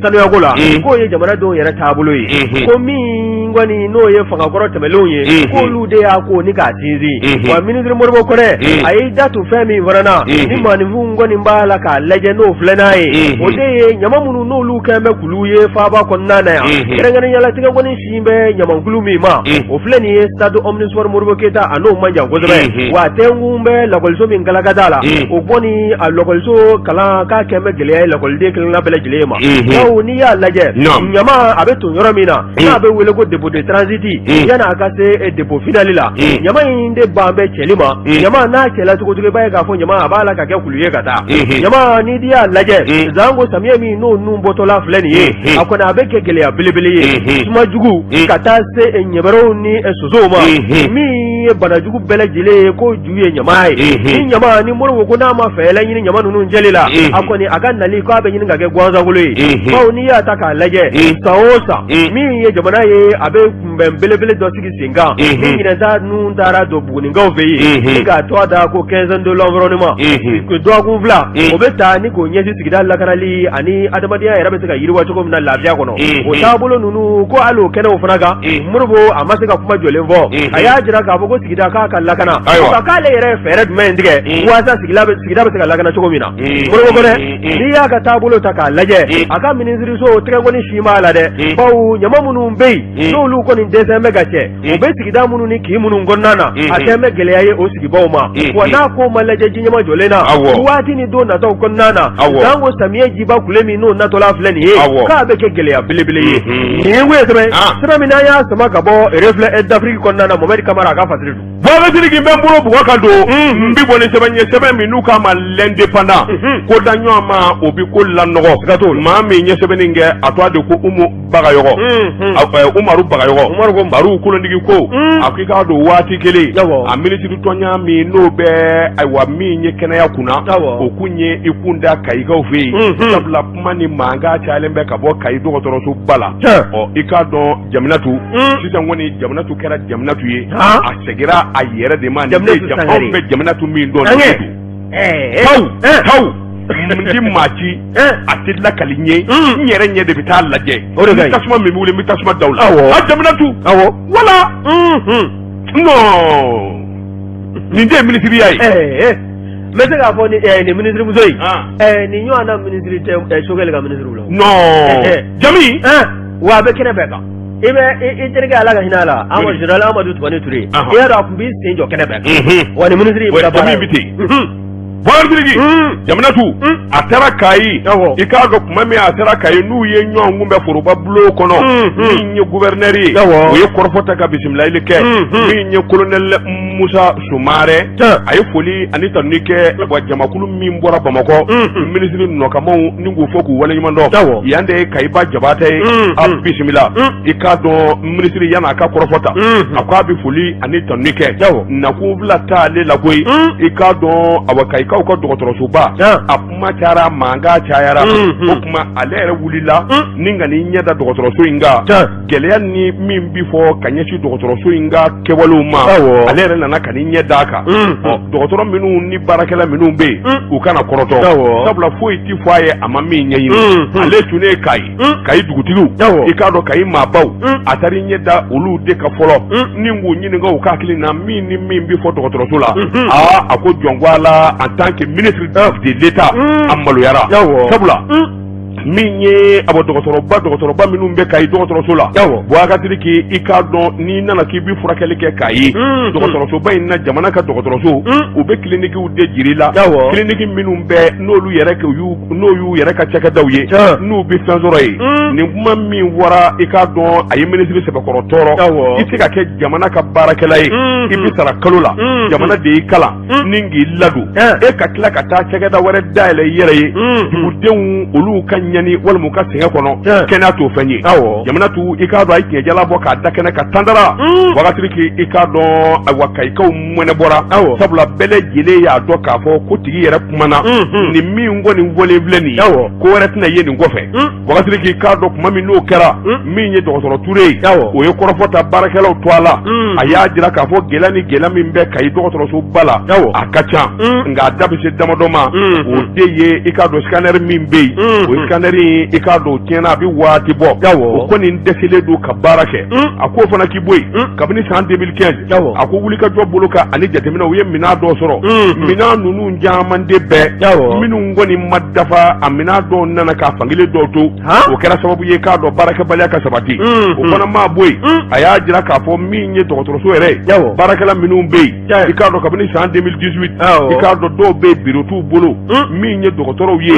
sanuyako la, k'o ye jamanadenw yɛrɛ taabolo ye, ko min kɔni n'o ye fangakɔrɔ tɛmɛnlenw ye, k'olu de y'a ko ni k'a sinsin. Wa minisiri Modibo Kɔnɛ a y'i da tu fɛn min fana na, ni maaninfinw kɔni b'a la k'a lajɛ n'o filɛ n'a ye, o de ye ɲama minnu n'olu kɛn bɛ kulu ye faaba kɔnɔna na yan, kɛrɛnkɛrɛnnenya la tigɛkɔni sin bɛ ɲamankulu min ma, o filɛ nin ye stade omnisport Modibo Keyita, a n'o man jan kosɛbɛ. Wa tɛnkun bɛ lakɔliso min galakada la, o kɔni a lakɔliso kalan k'a kɛn bɛ gɛlɛya ye lakɔliden kelenna bɛɛ lajɛlen ma. Bawo n'i y'a lajɛ, ɲama a bɛ ton yɔrɔ min na, n'a bɛ wele ko dépôt de transit, yanni a ka se dépôt final la, ɲama in de ban bɛ cɛli ma. Ɲama n'a cɛla cogo cogo, i b'a ye k'a fɔ ɲama a b'a la ka kɛ kulu ye ka taa. Ɲama n'i y'a lajɛ, zanko samiyɛ min n'o nun bɔtɔla filɛ nin ye, a kɔni a bɛ kɛ gɛlɛya belebele ye, suma jugu ka taa se ɲɛbɛrɛw ni sosow ma, min ye banajugu bɛɛ lajɛlen ye, ko ju ye ɲama ye. Ni ɲama ni Modibo ko n'a ma fɛɛrɛ ɲini ɲama ninnu cɛli la, a kɔni a ka nali k'a bɛ ɲini ka kɛ gansankolo ye. Bawo n'i y'a ta k'a lajɛ, san o san min ye jamana ye, a bɛ kunbɛn belebele dɔ sigi sen kan. Ni ɲinɛta ninnu taara don Bugunikaw fɛ yen, ni k'a tɔgɔ da ko quinzaine de l'environnement, dɔgɔkun 2 o bɛ taa ni k'o ɲɛsin sigida lakanali ani adamadenya yɛrɛ bɛ se ka yiriwa cogo min na lafiya kɔnɔ, o taabolo ninnu ko hali o kɛnɛw fana kan, Modibo a ma se ka kuma jɔlen fɔ. A y'a jira k'a fɔ ko sigida k'a ka lakana, nka k'ale yɛrɛ ye fɛɛrɛ jumɛn tigɛ waasa sigida bɛ se ka lakana cogo min na. Modibo Kɔnɛ, n'i y'a ka taabolo ta k'a lajɛ, a ka minisiriso tɛgɛkɔni si b'a la dɛ, bawo ɲama minnu bɛ yen n'olu kɔni dɛsɛ bɛ ka cɛ, u bɛ sigida minnu ni kin minnu kɔnɔna na, a kɛn bɛ gɛlɛya ye o sigibaw ma. Wa n'a ko ma lajɛ ji ɲɛma jɔlen na, waati ni don nataw kɔnɔna na, sanko samiyɛ jiba kule min n'o natɔla filɛ nin ye, k'a bɛ kɛ gɛlɛya belebele ye. Nin ye sɛbɛn sɛbɛn min n'an y'a sama ka bɔ Reflet d'Afrique kɔnɔna na, Mohamed Kamara a ka fasiri don. Boubacar Sidiki, n bɛ n bolo bugɔ ka don, n bɛ bɔ ni sɛbɛn ye, sɛbɛn min n'u k'a ma L'Indépendant. Ko da ɲɔgɔn ma, o bɛ ko lanɔgɔ. Maa min ye sɛbɛnni kɛ, a tɔgɔ de ko Umu Bagayɔgɔ, Umaru Bagayɔgɔ, Umaru ko Baru kolondigi ko a ko i k'a don waati kelen, a minisiri tɔɲa min n'o bɛ ayiwa min ye kɛnɛya kunna, o kun ye i kun da Kayikaw fɛ yen, sabula kuma ni mankan cayalen bɛ ka bɔ Kayi dɔgɔtɔrɔsoba la. Ɔ, i k'a dɔn Jaminatu, sisan kɔni Jaminatu kɛra Jaminatu ye, a segira a yɛrɛ de ma. Anw bɛ Jaminatu min dɔn, taw taw. N ti maa ci, a tɛ lakali n ye, n yɛrɛ ɲɛ de bɛ taa lajɛ. O de ka ɲi. Tasuma min bɛ wuli, n bɛ tasuma da o la. Awɔ. A Jaminatu. Awɔ. Voilà. Non, nin tɛ minisiriya ye. Ɛɛ, n bɛ se k'a fɔ nin minisiri muso in, Ah. Nin ɲɔgɔn na minisiri tɛ Choguel ka minisiriw la. Non, Jami. Wa a bɛ kɛnɛ bɛɛ kan. I bɛ i terikɛ, Ala ka hinɛ a la, an ka général Amadu Tumani Ture, Ahan. i y'a dɔn a tun b'i sen jɔ kɛnɛ bɛɛ kan. Wa nin minisiri in bɛ ka baara Jami ye. bɛ ten. Bɔrɔdiriki Jaminatu, a taara Kayi. Awɔ. I k'a dɔn tuma min a taara Kayi, n'u ye ɲɔgɔn kunbɛn foroba bulon kɔnɔ, min ye gouverneur ye, Awɔ. o ye kɔrɔfɔ ta ka bisimilayili kɛ. Min ye colonel Musa Sumare, a ye foli ani tanuni kɛ wa jamakulu min bɔra Bamakɔ, minisiri nɔkamaw, ni k'u fɔ k'u waleɲuman dɔn. Awɔ. Yan de ye Kayiba Jabatɛ ye. A bisimila. I k'a dɔn minisiri yan'a ka kɔrɔfɔ ta, a ko a bɛ foli ani tanuni kɛ. Awɔ. Nakun fila t'ale la koyi. I k'a dɔn awa Kayikaw ka dɔgɔtɔrɔsoba, a kuma cayara, mankan cayara. O tuma ale yɛrɛ wulila ni ka n'i ɲɛ da dɔgɔtɔrɔso in kan. Gɛlɛya ni min bi fɔ ka ɲɛsin dɔgɔtɔrɔso in ka kɛwalew ma, Awɔ. ale yɛrɛ nana ka n'i ɲɛ d'a kan. Ɔ, dɔgɔtɔrɔ minnu ni baarakɛla minnu bɛ yen, u kana kɔrɔtɔ, Awɔ. sabula foyi ti fɔ a ye a ma min ɲɛɲini. Ale tun ye Kayi, Kayi dugutigiw, Awɔ. i k'a dɔn Kayi maabaw, a taara i ɲɛ da olu de kan fɔlɔ ni k'u ɲininka u ka hakili na min ni min bɛ fɔ dɔgɔtɔrɔso la. Aa, a ko jɔn ko a la, en tant que ministre de l'État, a maloyara, Awɔ. sabula min ye a bɔ dɔgɔtɔrɔba minnu bɛ Kayi dɔgɔtɔrɔso la, Awɔ. Boubacar, i k'a dɔn n'i nana k'i bɛ furakɛli kɛ Kayi dɔgɔtɔrɔsoba in na, jamana ka dɔgɔtɔrɔso, u bɛ kilinikiw de jira i la, Awɔ. kiliniki minnu bɛ n'olu yɛrɛ kɛ n'o y'u yɛrɛ ka cakɛdaw ye, n'u bɛ fɛn sɔrɔ yen. Nin kuma min fɔra, i k'a dɔn a ye minisiri sɛbɛkɔrɔ tɔɔrɔ. Awɔ. I tɛ se ka kɛ jamana ka baarakɛla ye, i bɛ sara kalo la, jamana de y'i kalan ni k'i ladon, e ka tila ka taa cakɛda wɛrɛ dayɛlɛ i yɛrɛ ye dugudenw olu ka ɲani walima u ka sɛgɛn kɔnɔ. Kɛnɛya t'o fɛn ye. Awɔ. Jaminatu, i k'a dɔn a ye tiɲɛjala bɔ k'a da kɛnɛ ka tandara. Wagati i k'a dɔn ayiwa Kayikaw mɔnɛ bɔra, Awɔ. sabula bɛɛ lajɛlen y'a dɔn k'a fɔ ko tigi yɛrɛ kumana. Nin min kɔni fɔlen filɛ nin ye, Awɔ. ko wɛrɛ tɛna ye nin kɔfɛ. Wagati k'i k'a dɔn tuma min n'o kɛra, min ye dɔgɔtɔrɔ Ture ye, Awɔ. o ye kɔrɔfɔ ta baarakɛlaw to a la. A y'a jira k'a fɔ gɛlɛya ni gɛlɛya min bɛ Kayi dɔgɔtɔrɔsoba la, Awɔ. a ka ca, nka a da bɛ se damadɔ ma. O de ye i k'a dɔn scanner min bɛ yen, o scanner in, i k'a dɔn o tiɲɛna a bɛ waati bɔ, Awɔ. o kɔni dɛsɛlen don ka baara kɛ. A k'o fana k'i bɔ yen, kabini san 2015, Awɔ. a ko wulikajɔ bolo kan ani jateminɛ, u ye minɛn dɔ sɔrɔ. Minɛn ninnu caman de bɛɛ Awɔ. minnu kɔni ma dafa, a minɛn dɔw nana k'a fankelen dɔw to, Han? o kɛra sababu ye k'a dɔn baarakɛbaliya ka sabati. O fana maa bɔ yen, a y'a jira k'a fɔ min ye dɔgɔtɔrɔso yɛrɛ ye, Awɔ. baarakɛla minnu bɛ yen, Tiɲɛ. i k'a dɔn kabini san 2018, Awɔ. i k'a dɔn dɔw bɛ yen biro t'u bolo. Min ye dɔgɔtɔrɔw ye,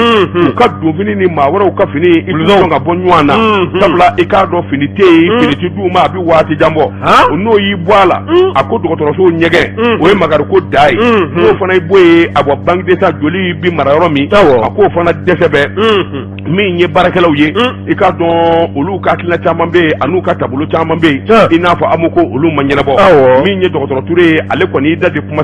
u ka donfini ni maa wɛrɛw ka fini, i t'u sɔn ka bɔ ɲɔgɔn na, sabula i k'a dɔn fini tɛ yen, fini tɛ d'u ma, a bɛ waati jan bɔ. Han? N'o y'i bɔ a la, a ko dɔgɔtɔrɔso ɲɛgɛn, o ye magariko da ye. N'o fana y'i bɔ yen, a bɔ banque de sang, joli bi mara yɔrɔ min, Awɔ. a k'o fana dɛsɛ bɛ. Min ye baarakɛlaw ye, i k'a dɔn olu ka hakilina caman bɛ yen an'u ka taabolo caman bɛ yen, i n'a fɔ amu ko olu ma ɲɛnabɔ. Awɔ. Min ye dɔgɔtɔrɔ Ture ye, ale kɔni y'i da di kuma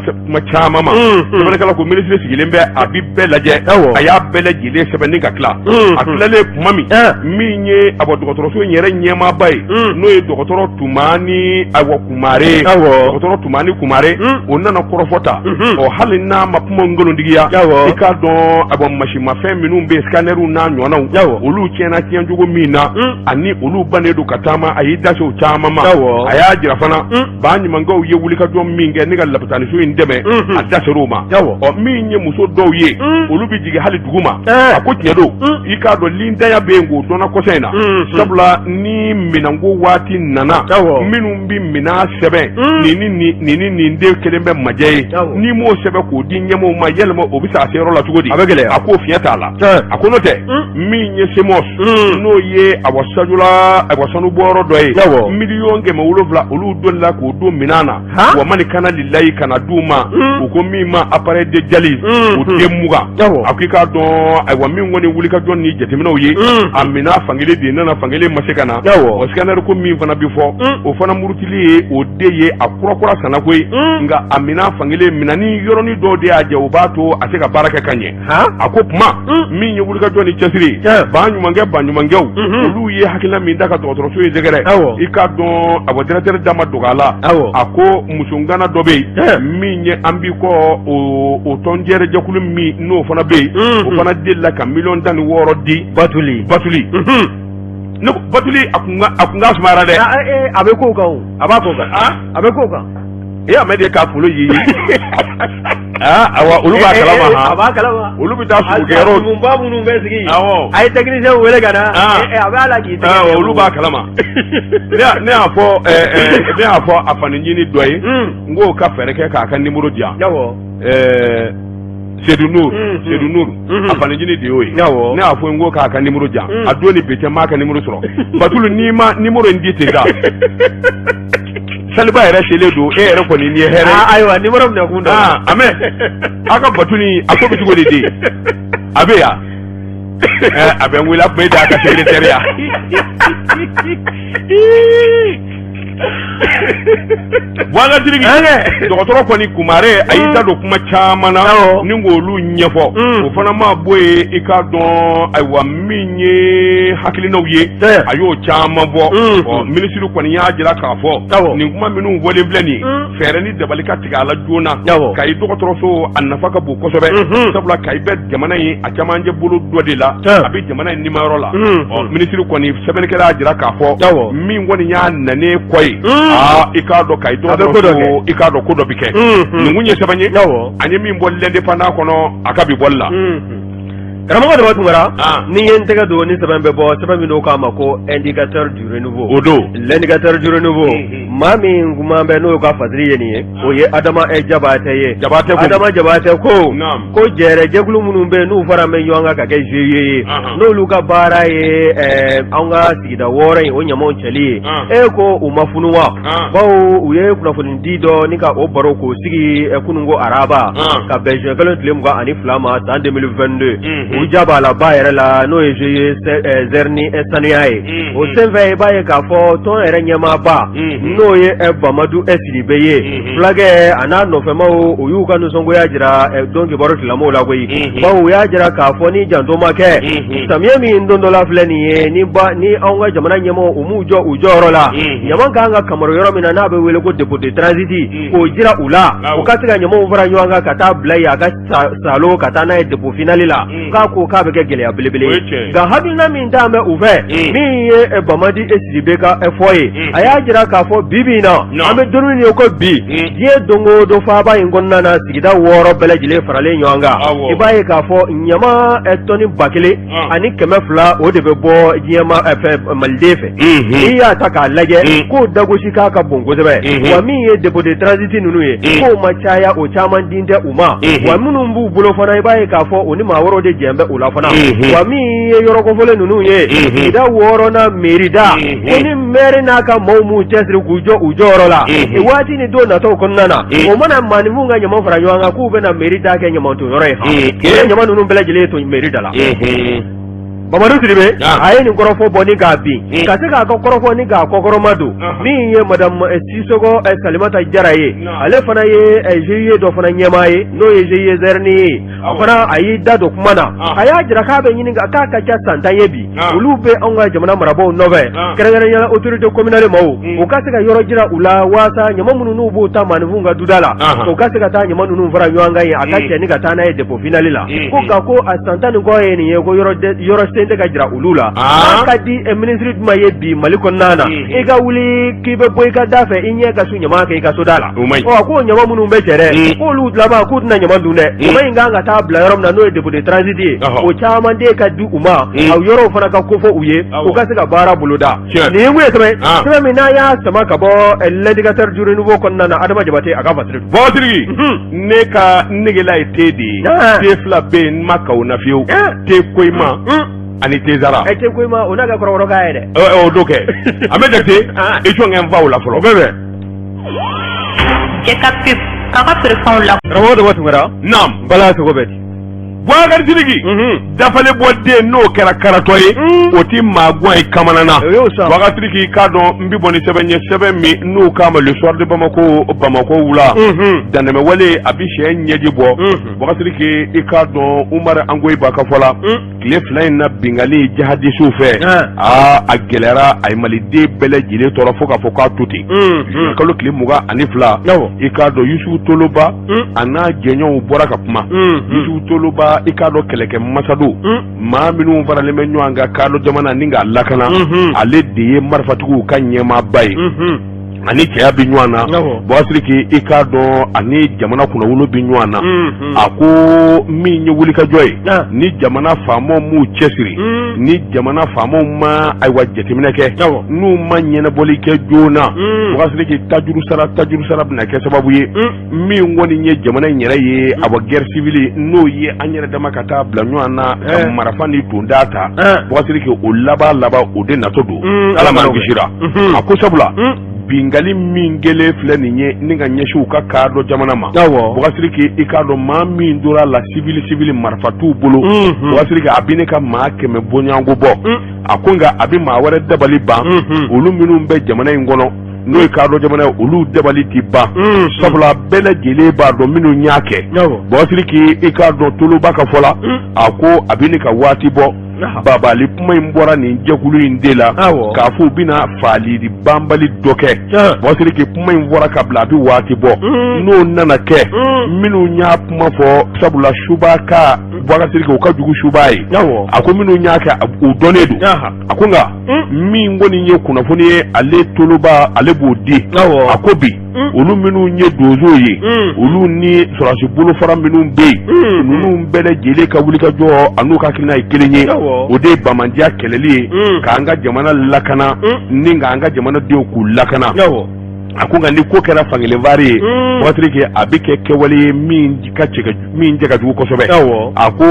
caman ma. Sɛbɛnnikɛla ko minisiri sigilen bɛ, a bi bɛɛ lajɛ. Awɔ. A y'a bɛɛ lajɛlen sɛbɛn ni ka tila. A tilalen tuma min, min ye a bɔ dɔgɔtɔrɔso in yɛrɛ ɲɛmaaba ye, n'o ye dɔgɔtɔrɔ Tumani ayiwa Kumare, Awɔ. dɔgɔtɔrɔ Tumani Kumare, o nana kɔrɔfɔ ta. Ɔ, hali n'a ma kuma nkalontigiya, Awɔ. i k'a dɔn ayiwa masimafɛn minnu bɛ yen, scannerw n'a ɲɔgɔnnaw, Awɔ. olu tiɲɛna tiɲɛcogo min na, ani olu bannen don ka taama, a y'i da se o caman ma. Awɔ. A y'a jira fana ba ɲumankɛw ye wulikajɔ min kɛ ne ka lapitaniso in dɛmɛ, a da ser'o ma. Awɔ. Ɔ, min ye muso dɔw ye, olu bɛ jigin hali dugu ma. A ko tiɲɛ don, i k'a dɔn lintanya bɛ yen k'o dɔnna kɔsa in na, sabula ni minɛnko waati nana, Awɔ. minnu bɛ minɛn sɛbɛn, nin ni nin nin ni nin den kelen bɛ majɛ ye, Awɔ. n'i m'o sɛbɛn k'o di ɲɛmɔgɔw ma, yalima o bɛ se a se yɔrɔ la cogo di? A bɛ gɛlɛya. A k'o fiɲɛ t'a la. A ko n'o tɛ, min ye CEMOS, n'o ye awa sajula awa sanubɔyɔrɔ dɔ ye, Awɔ. 700,000 olu dolila k'o don minɛn na, Han? wa mani kana lilayi kana d'u ma. U ko min ma appareil de dialyse, o den 20. Awɔ. A ko i k'a dɔn ayiwa min kɔni wulikajɔ ni jateminɛw ye a minɛn fankelen de nana, fankelen ma se ka na. O scanner ko min fana bɛ fɔ, o fana murutili ye o de ye a kurakura sanna koyi, nka a minɛn fankelen minɛni yɔrɔnin dɔw de y'a jɛ, o b'a to a se ka baara kɛ ka ɲɛ. A ko kuma min ye wulikajɔ ni cɛsiri, baɲumankɛ baɲumankɛw, olu ye hakilina min da ka dɔgɔtɔrɔso in sɛgɛrɛ, i k'a dɔn a directeur da ma dogo a la. A ko musongana dɔ bɛ yen min ye an b'i kɔ o tɔnjɛrɛjɛkulu min n'o fana bɛ yen, o fana delila ka miliyɔn 16 di. Batuli. Batuli, ne ko Batuli, a kun ka sumayara dɛ. A bɛ ko kan, a b'a ko kan, a bɛ ko kan. E y'a mɛn de k'a folo ye. Aa awa, olu b'a kalama. A b'a kalama. Olu bɛ taa sugukɛyɔrɔ ba minnu bɛ sigi, a ye technicien wele ka na, a b'a la k'i tɛgɛ. Olu b'a kalama. Ne y'a fɔ a fanicinin dɔ ye, n k'o ka fɛɛrɛ kɛ k'a ka numéro di yan. Sedu Nur, Sedu Nur, a fanicinin de y'o ye. Ne y'a fɔ n ko k'a ka numéro di yan. A don ni bi cɛ, n m'a ka numéro sɔrɔ. Batulu, n'i ma numéro in di ten sa, saliba yɛrɛ selen don, e yɛrɛ kɔni nin ye hɛrɛ ye. Ayiwa, numéro minɛ kun dɔ. A mɛ aw ka Batuli, a ko bɛ cogo di den? A bɛ yan, a bɛ n wele, a tun bɛ d'a ka secrétaire ya. Boubacar Sidiki, dɔgɔtɔrɔ kɔni Kumare, a y'i da don kuma caman na ni k'olu ɲɛfɔ. O fana ma bɔ yen, i k'a dɔn ayiwa min ye hakilinaw ye, a y'o caman fɔ. Ɔ minisiri kɔni y'a jira k'a fɔ nin kuma minnu fɔlen filɛ nin ye, fɛɛrɛ ni dabali ka tigɛ a la joona. Kayi dɔgɔtɔrɔso, a nafa ka bon kosɛbɛ, sabula Kayi bɛ jamana in a camancɛ bolo dɔ de la, a bɛ jamana in nimayɔrɔ la. Ɔ minisiri kɔni, sɛbɛnnikɛla y'a jira k'a fɔ min kɔni y'a nanen kɔ ye, aa i k'a dɔn Kayi dɔgɔtɔrɔso, i k'a dɔn ko dɔ bɛ kɛ. Nin kun ye sɛbɛn ye an ye min bɔ L'Indépendant kɔnɔ a ka bi bɔli la. Karamɔgɔ Daba Tunkara, ni ye n tɛgɛ don ni sɛbɛn bɛ bɔ, sɛbɛn min n'o k'a ma ko Indicateur du renouveau. O don. L'Indicateur du renouveau, maa min kuma bɛ n'o ka fasiri ye nin ye, o ye Adama Jabatɛ ye. Jabatɛ ko. Adama Jabatɛ ko ko jɛrɛjɛkulu minnu bɛ yen n'u fara bɛ ɲɔgɔn kan ka kɛ GIE ye, n'olu ka baara ye an ka sigida 6 in o ɲamaw cɛli ye, e ko u ma funu wa? Bawo u ye kunnafoni di dɔ ni ka o baro k'o sigi kununko araba ka bɛn juin kalo tile 22 ma san 2022, u jabalaba yɛrɛ la, n'o ye GIE Zɛrini sanuya ye. O senfɛ, i b'a ye k'a fɔ tɔn yɛrɛ ɲɛmaaba, n'o ye Bamadu Sidibe ye, fulakɛ a n'a nɔfɛmaw, u y'u ka nisɔngoya jira don kibaru tigilamɔgɔw la koyi, bawo u y'a jira k'a fɔ ni janto ma kɛ, samiyɛ min don dɔ la filɛ nin ye, ni ni anw ka jamana ɲɛmɔgɔw u m'u jɔ u jɔyɔrɔ la, ɲama kan ka kamaru yɔrɔ min na n'a bɛ wele ko dépôt de transit, k'o jira u la, u ka se ka ɲamaw fara ɲɔgɔn kan ka taa bila yen a ka salo ka taa n'a ye dépôt final la, k'a ko k'a bɛ kɛ gɛlɛya belebele ye. Nka hakilina min t'an bɛ u fɛ, min ye Bamadi Sidibe ka fɔ ye, a y'a jira k'a fɔ bi bi in na, an bɛ don min ye ko bi, diɲɛ don o don faaba in kɔnɔna na, sigida 6 bɛɛ lajɛlen faralen ɲɔgɔn kan, i b'a ye k'a fɔ ɲama tɔni 1200, o de bɛ bɔ diɲɛ fɛ, maliden fɛ. N'i y'a ta k'a lajɛ, k'o dagosi k'a ka bon kosɛbɛ. Wa min ye dépôt de transit ninnu ye, k'o ma caya, o caman din tɛ u ma. Wa minnu b'u bolo fana, i b'a ye k'a fɔ u ni maa wɛrɛw de jɛn bɛ u la fana. Wa min ye yɔrɔ kofɔlen ninnu ye, sigida wɔɔrɔnan mairie da, ko ni maire n'a ka maaw m'u cɛsiri k'u jɔ u jɔyɔrɔ la waati ni don nataw kɔnɔna na, o mana maaninfinw ka ɲama fara ɲɔgɔn kan k'u bɛna mairie da kɛ ɲamanton yɔrɔ ye, han ɲama ninnu bɛɛ lajɛlen to mairie da la. Bamadu Sidibe a ye nin kɔrɔfɔ bɔ ni k'a bin, ka se k'a ka kɔrɔfɔ ni k'a kɔkɔrɔma don. Min ye madame Sisɔkɔ Salimata Jara ye, ale fana ye GIE dɔ fana ɲɛmaa ye, n'o ye GIE Zɛrini ye, a fana a y'i da don kuma na. A y'a jira k'a bɛ ɲini k'a ka ca san 10 ye bi, olu bɛ anw ka jamana marabaaw nɔfɛ, kɛrɛnkɛrɛnnenya la autorité communale maaw, u ka se ka yɔrɔ jira u la waasa ɲama minnu n'u b'u ta maaninfinw ka duda la, u ka se ka taa ɲama ninnu fara ɲɔgɔn kan yen, a ka cɛ ni ka taa n'a ye dépôt final la. Ko nka ko a san 10 ni kɔ ye nin ye, ko yɔrɔ sen tɛ ka jira olu la. K'a ka di minisiri jumɛn ye bi Mali kɔnɔna na, i ka wuli k'i bɛ bɔ i ka da fɛ, i ɲɛ ka su ɲama kɛ i ka soda la? Ɔ k'o ɲama minnu bɛ cɛ dɛ, k'olu laban k'u tɛna ɲama dun dɛ. Ɲama in kan ka taa bila yɔrɔ min na, n'o ye dépôt de transit ye, o caman de ka di u ma, a yɔrɔw fana ka kofɔ u ye, u ka se ka baara boloda. Nin ye mun ye? Sɛbɛn sɛbɛn min n'a y'a sama ka bɔ L'Indicateur du renouveau kɔnɔna na, Adama Jabate a ka fasiri. Bɔtigi, ne ka negela ye te de ye. Te fila bɛ yen, n ma kaw na fiyewu: te koyima ani te zara. Te koyima, o n'a ka kɔrɔbɔrɔkan ye dɛ. O do kɛ an bɛ jate i jɔn kɛ n fa o la fɔlɔ. O bɛ bɛn. Cɛ ka pub k'a ka feerefɛnw la. Karamɔgɔ Daba Tunkara. Naam. Bala sogo bɛ di. Bubakari Sidiki dafalen bɔ den n'o kɛra karatɔ ye o ti maa gwan ye kamana na. Bubakari Sidiki, i k'a dɔn n bɛ bɔ ni sɛbɛn ye, sɛbɛn min n'u k'a ma Le Soir de Bamako, Bamakɔ wula dantɛmɛwale a bɛ sɛ ɲɛji bɔ. Bubakari Sidiki, i k'a dɔn Umar Angoyiba ka fɔ la, tile 2 in na, binkanni jihadisiw fɛ, aa, a gɛlɛyara, a ye maliden bɛɛ lajɛlen tɔɔrɔ fo k'a fɔ k'a to ten. Kalo tile 22, i k'a dɔn Yusufu Toloba a n'a jɛɲɔgɔnw bɔra ka kuma. Yusufu Toloba, i k'a dɔn kɛlɛkɛ masa don, maa minnu faralen bɛ ɲɔgɔn kan kadɔ jamana ni k'a lakana, ale de ye marifatigiw ka ɲɛmaaba ye, ani cɛya bɛ ɲɔgɔn na. Bubakari Sidiki, i k'a dɔn ani jamana kunnawolo bɛ ɲɔgɔn na. A ko min ye wulikajɔ ye, ni jamana faamaw m'u cɛsiri, ni jamana faamaw ma ayiwa jateminɛ kɛ, n'u ma ɲɛnabɔli kɛ joona, Bubakari Sidiki, tajuru sara, tajuru sara bɛna kɛ sababu ye min kɔni ye jamana in yɛrɛ ye, awa, guerre civile, n'o ye an yɛrɛ dama ka taa bila ɲɔgɔn na ka marifa ni donda ta. Bubakari Sidiki, o laban laban, o de natɔ don. Ala m'an kisira. A ko sabula binkanni min kɛlen filɛ nin ye ni ka ɲɛsin u ka kadɔ jamana ma, Bubakari Sidiki, i k'a dɔn maa min tora la, civil civil, marifa t'u bolo. Bubakari Sidiki, a bɛ ne ka maa 100 bɔɲɔgɔnko bɔ. A ko nka a bɛ maa wɛrɛ dabali ban, olu minnu bɛ jamana in kɔnɔ, n'o ye kadɔ jamana ye, olu dabali tɛ ban, sabula bɛɛ lajɛlen b'a dɔn minnu y'a kɛ. Bubakari Sidiki, i k'a dɔn Toloba ka fɔ la, a ko a bɛ ne ka waati bɔ, babali kuma in bɔra nin jɛkulu in de la k'a fɔ u bɛna faali banbali dɔ kɛ. Bubakari Sidiki, kuma in fɔra ka bila, a bɛ waati bɔ, n'o nana kɛ, minnu y'a kuma fɔ, sabula suba ka Bubakari Sidiki, o ka jugu suba ye. A ko minnu y'a kɛ, u dɔnnen don. A ko nka min kɔni ye kunnafoni ye, ale Toloba, ale b'o di. A ko bi, olu minnu ye donsow ye, olu ni sɔrɔdasi bolofara minnu bɛ yen, ninnu bɛɛ lajɛlen ka wulikajɔ an'u ka hakilina ye kelen ye, o de ye banbaanciya kɛlɛli ye, k'an ka jamana lakana ni k'an ka jamanadenw k'u lakana. A ko nka ni ko kɛra fankelen ye, Bubakari Sidiki, a bɛ kɛ kɛwale ye min ka min cɛ ka jugu kosɛbɛ. A ko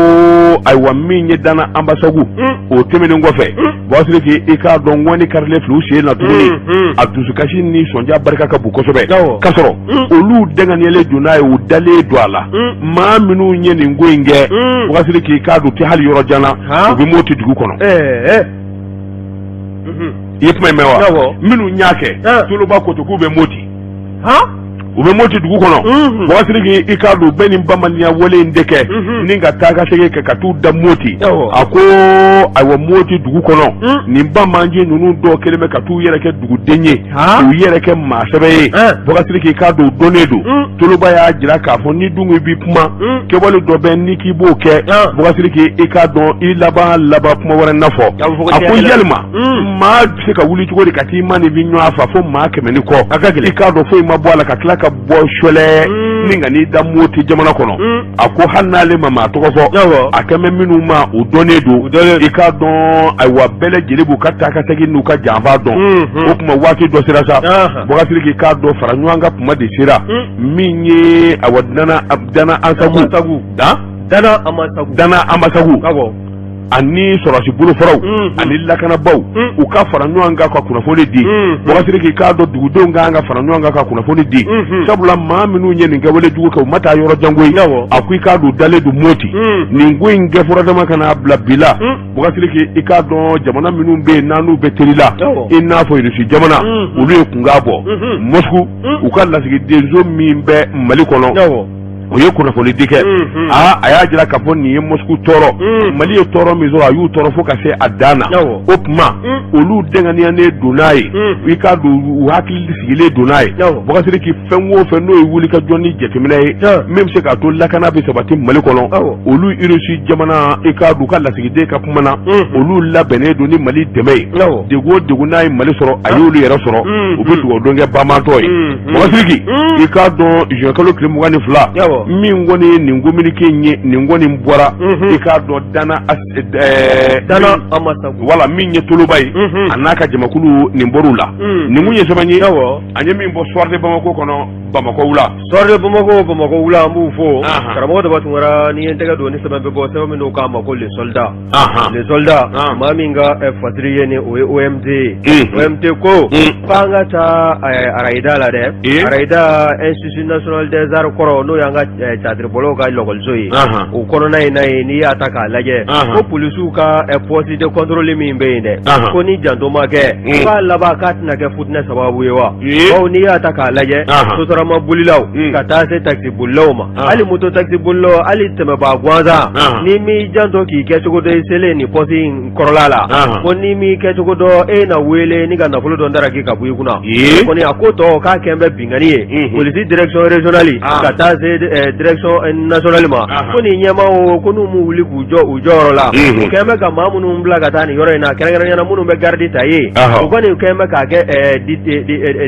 ayiwa, min ye Dana Ambasagu, o tɛmɛnen kɔfɛ, Bubakari Sidiki, i k'a dɔn ŋɔni karilen filɛ u sen na tuguni. A dusukasi ni sɔnja barika ka bon kosɛbɛ, k'a sɔrɔ olu dɛngɛniyalen don n'a ye, u dalen don a la. Maa minnu ye nin ko in kɛ, Bubakari Sidiki, i k'a dɔn u tɛ hali yɔrɔ jan na, u bɛ Moti dugu kɔnɔ. I ye kuma in mɛn wa? Minnu y'a kɛ, Toloba ko ten k'u bɛ Moti, u bɛ Moti dugu kɔnɔ. Bubakari Sidiki, i k'a dɔn u bɛ nin banbaanciya wale in de kɛ ni ka taa ka segin kɛ ka t'u da Moti. A ko ayiwa, Moti dugu kɔnɔ, nin banbaanci ninnu dɔw kɛlen bɛ ka t'u yɛrɛ kɛ duguden ye, k'u yɛrɛ kɛ maa sɛbɛ ye. Bubakari Sidiki, i k'a dɔn u dɔnnen don. Toloba y'a jira k'a fɔ ni dun b'i kuma, kɛwale dɔ bɛ ni k'i b'o kɛ, Bubakari Sidiki, i k'a dɔn i laban laban kuma wɛrɛ na fɔ. A ko yalima maa bɛ se ka wuli cogo di ka t'i ma ni bɛ ɲɔgɔn fa fo maa 100 ni kɔ, i k'a dɔn foyi ma bɔ a la, ka tila ka bɔ sɔlɛ ni ka n'i da Moti jamana kɔnɔ? A ko hali n'ale ma maa tɔgɔ fɔ, a kɛmɛ minnu ma, u dɔnnen don. I k'a dɔn ayiwa, bɛɛ lajɛlen b'u ka taa ka segin n'u ka janfa dɔn. O tuma waati dɔ sera sa, Bubakari Sidiki, k'a dɔn fara ɲɔgɔn kan kuma de sera. Min ye awa Dana Ansagu, Dana Ambasagu ani sɔrɔdasi bolofaraw ani lakanabaaw, u ka fara ɲɔgɔn kan ka kunnafoni di. Bubakari Sidiki, k'a dɔn dugudenw ka kan ka fara ɲɔgɔn kan ka kunnafoni di, sabula maa minnu ye nin kɛwale jugu kɛ, u ma taa yɔrɔ jan koyi. A ko i k'a dɔn dalen don Moti. Nin ko in kɛ furadama ka n'a bila bi la, Bubakari Sidiki, i k'a dɔn jamana minnu bɛ yen n'an n'u bɛ teri la, i n'a fɔ Irisi jamana, olu ye kunkan bɔ. Moscou, u ka lasigidenso min bɛ Mali kɔnɔ, o ye kunnafoni di kɛ. Aa, a y'a jira k'a fɔ nin ye Moscou tɔɔrɔ, Mali ye tɔɔrɔ min sɔrɔ, a y'u tɔɔrɔ fo ka se a dan na. O tuma olu dɛngɛniyalen don n'a ye, i k'a dɔn u hakili sigilen don n'a ye. Bubakari Sidiki, fɛn o fɛn n'o ye wulikajɔ ni jateminɛ ye min bɛ se k'a to lakana bɛ sabati Mali kɔnɔ, olu Irisi jamana, i k'a dɔn u ka lasigiden ka kuma na, olu labɛnnen don ni Mali dɛmɛ ye. Degun o degun n'a ye Mali sɔrɔ, a y'olu yɛrɛ sɔrɔ, u bɛ dugawu don kɛ banbaatɔ ye. Bubakari Sidiki, i k'a dɔn juin kalo tile 22, min kɔni ye nin communiqué in ye, nin kɔni bɔra, i k'a dɔn Dana wala min ye Toloba ye, a n'a ka jamakulu, nin bɔr'u la. Nin kun ye sɛbɛn ye an ye min bɔ Soir de Bamako kɔnɔ, Bamakɔ wula. Soir de Bamako, Bamakɔ wula, an b'u fo. Karamɔgɔ Daba Tunkara, ni ye n tɛgɛ don ni sɛbɛn bɛ bɔ, sɛbɛn min n'o k'a ma ko Le Soldat. Le Soldat, maa min ka fasiri ye nin, o ye OMT ye. OMT ko k'an ka taa ARAIDA la dɛ, ARAIDA, Institut national des arts kɔrɔ, n'o y'an ka catiribɔlaw ka lakɔliso ye, o kɔnɔna in na yen, n'i y'a ta k'a lajɛ, ko polisiw ka poste de contrôle min bɛ yen dɛ, ko ni janto ma kɛ, k'a laban k'a tɛna kɛ futinɛ sababu ye wa? Bawo n'i y'a ta k'a lajɛ, sotarama bolilaw ka taa se taxi bolilaw ma, hali moto taxi bolilaw, hali tɛmɛbaa gansan, n'i m'i janto k'i kɛcogo dɔn i selen nin poste in kɔrɔla la, ko n'i m'i kɛcogo dɔn, e na wele ni ka nafolo dɔ daraki ka bɔ i kunna. Kɔni a ko tɔ k'a kɛn bɛ binkanni ye polisi direction régionale ka taa se direction nationale ma, ko nin ɲɛmaaw ko n'u m'u wuli k'u jɔ u jɔyɔrɔ la, u kɛn bɛ ka maa minnu bila ka taa nin yɔrɔ in na, kɛrɛnkɛrɛnnenya la minnu bɛ garidi ta ye, u kɔni kɛn bɛ k'a kɛ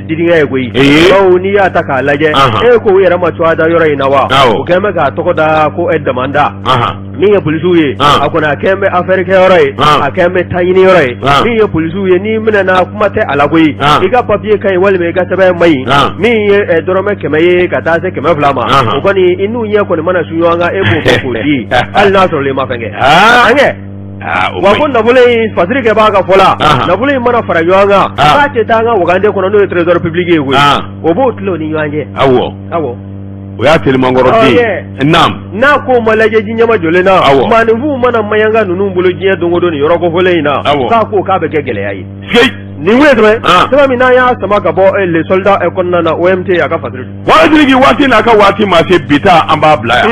didingɛ ye koyi. Bawo n'i y'a ta k'a lajɛ, e ko u yɛrɛ ma cogoya da yɔrɔ in na wa? U kɛn bɛ k'a tɔgɔ da ko damanda. Min ye polisiw ye, a kɔni a kɛn bɛ affaire kɛyɔrɔ ye, a kɛn bɛ taɲini yɔrɔ ye. Min ye polisiw ye, n'i minɛna, kuma tɛ a la koyi, i ka papiye ka ɲi walima i ka sɛbɛn man ɲi, min ye dɔrɔmɛ 100 ye ka taa se 200 ma, o kɔni i n'u ɲɛ kɔni mana su ɲɔgɔn kan, e b'o bɔ k'o di, hali n'a sɔrɔ i ma fɛn kɛ. An kɛ wa ko nafolo in, fasiri kɛbaa ka fɔ la, nafolo in mana fara ɲɔgɔn kan, k'a tɛ taa an ka wagande kɔnɔ, n'o ye trésor public ye koyi, o b'o tila u ni ɲɔgɔn cɛ. Awɔ. O y'a telimankɔrɔ den ye. Naam. N'a ko ma lajɛ ji ɲɛma jɔlen na, maaninfinw mana maɲanga ninnu bolo diɲɛ don o don nin yɔrɔ kofɔlen in na, k'a ko k'a bɛ kɛ gɛlɛya ye. Nin kun ye sɛbɛn sɛbɛn min n'an y'a sama ka bɔ Le Soldat kɔnɔna na, OMT a ka fasiri. Wala Sidiki, waati n'a ka waati ma se, bi ta an b'a bila yan.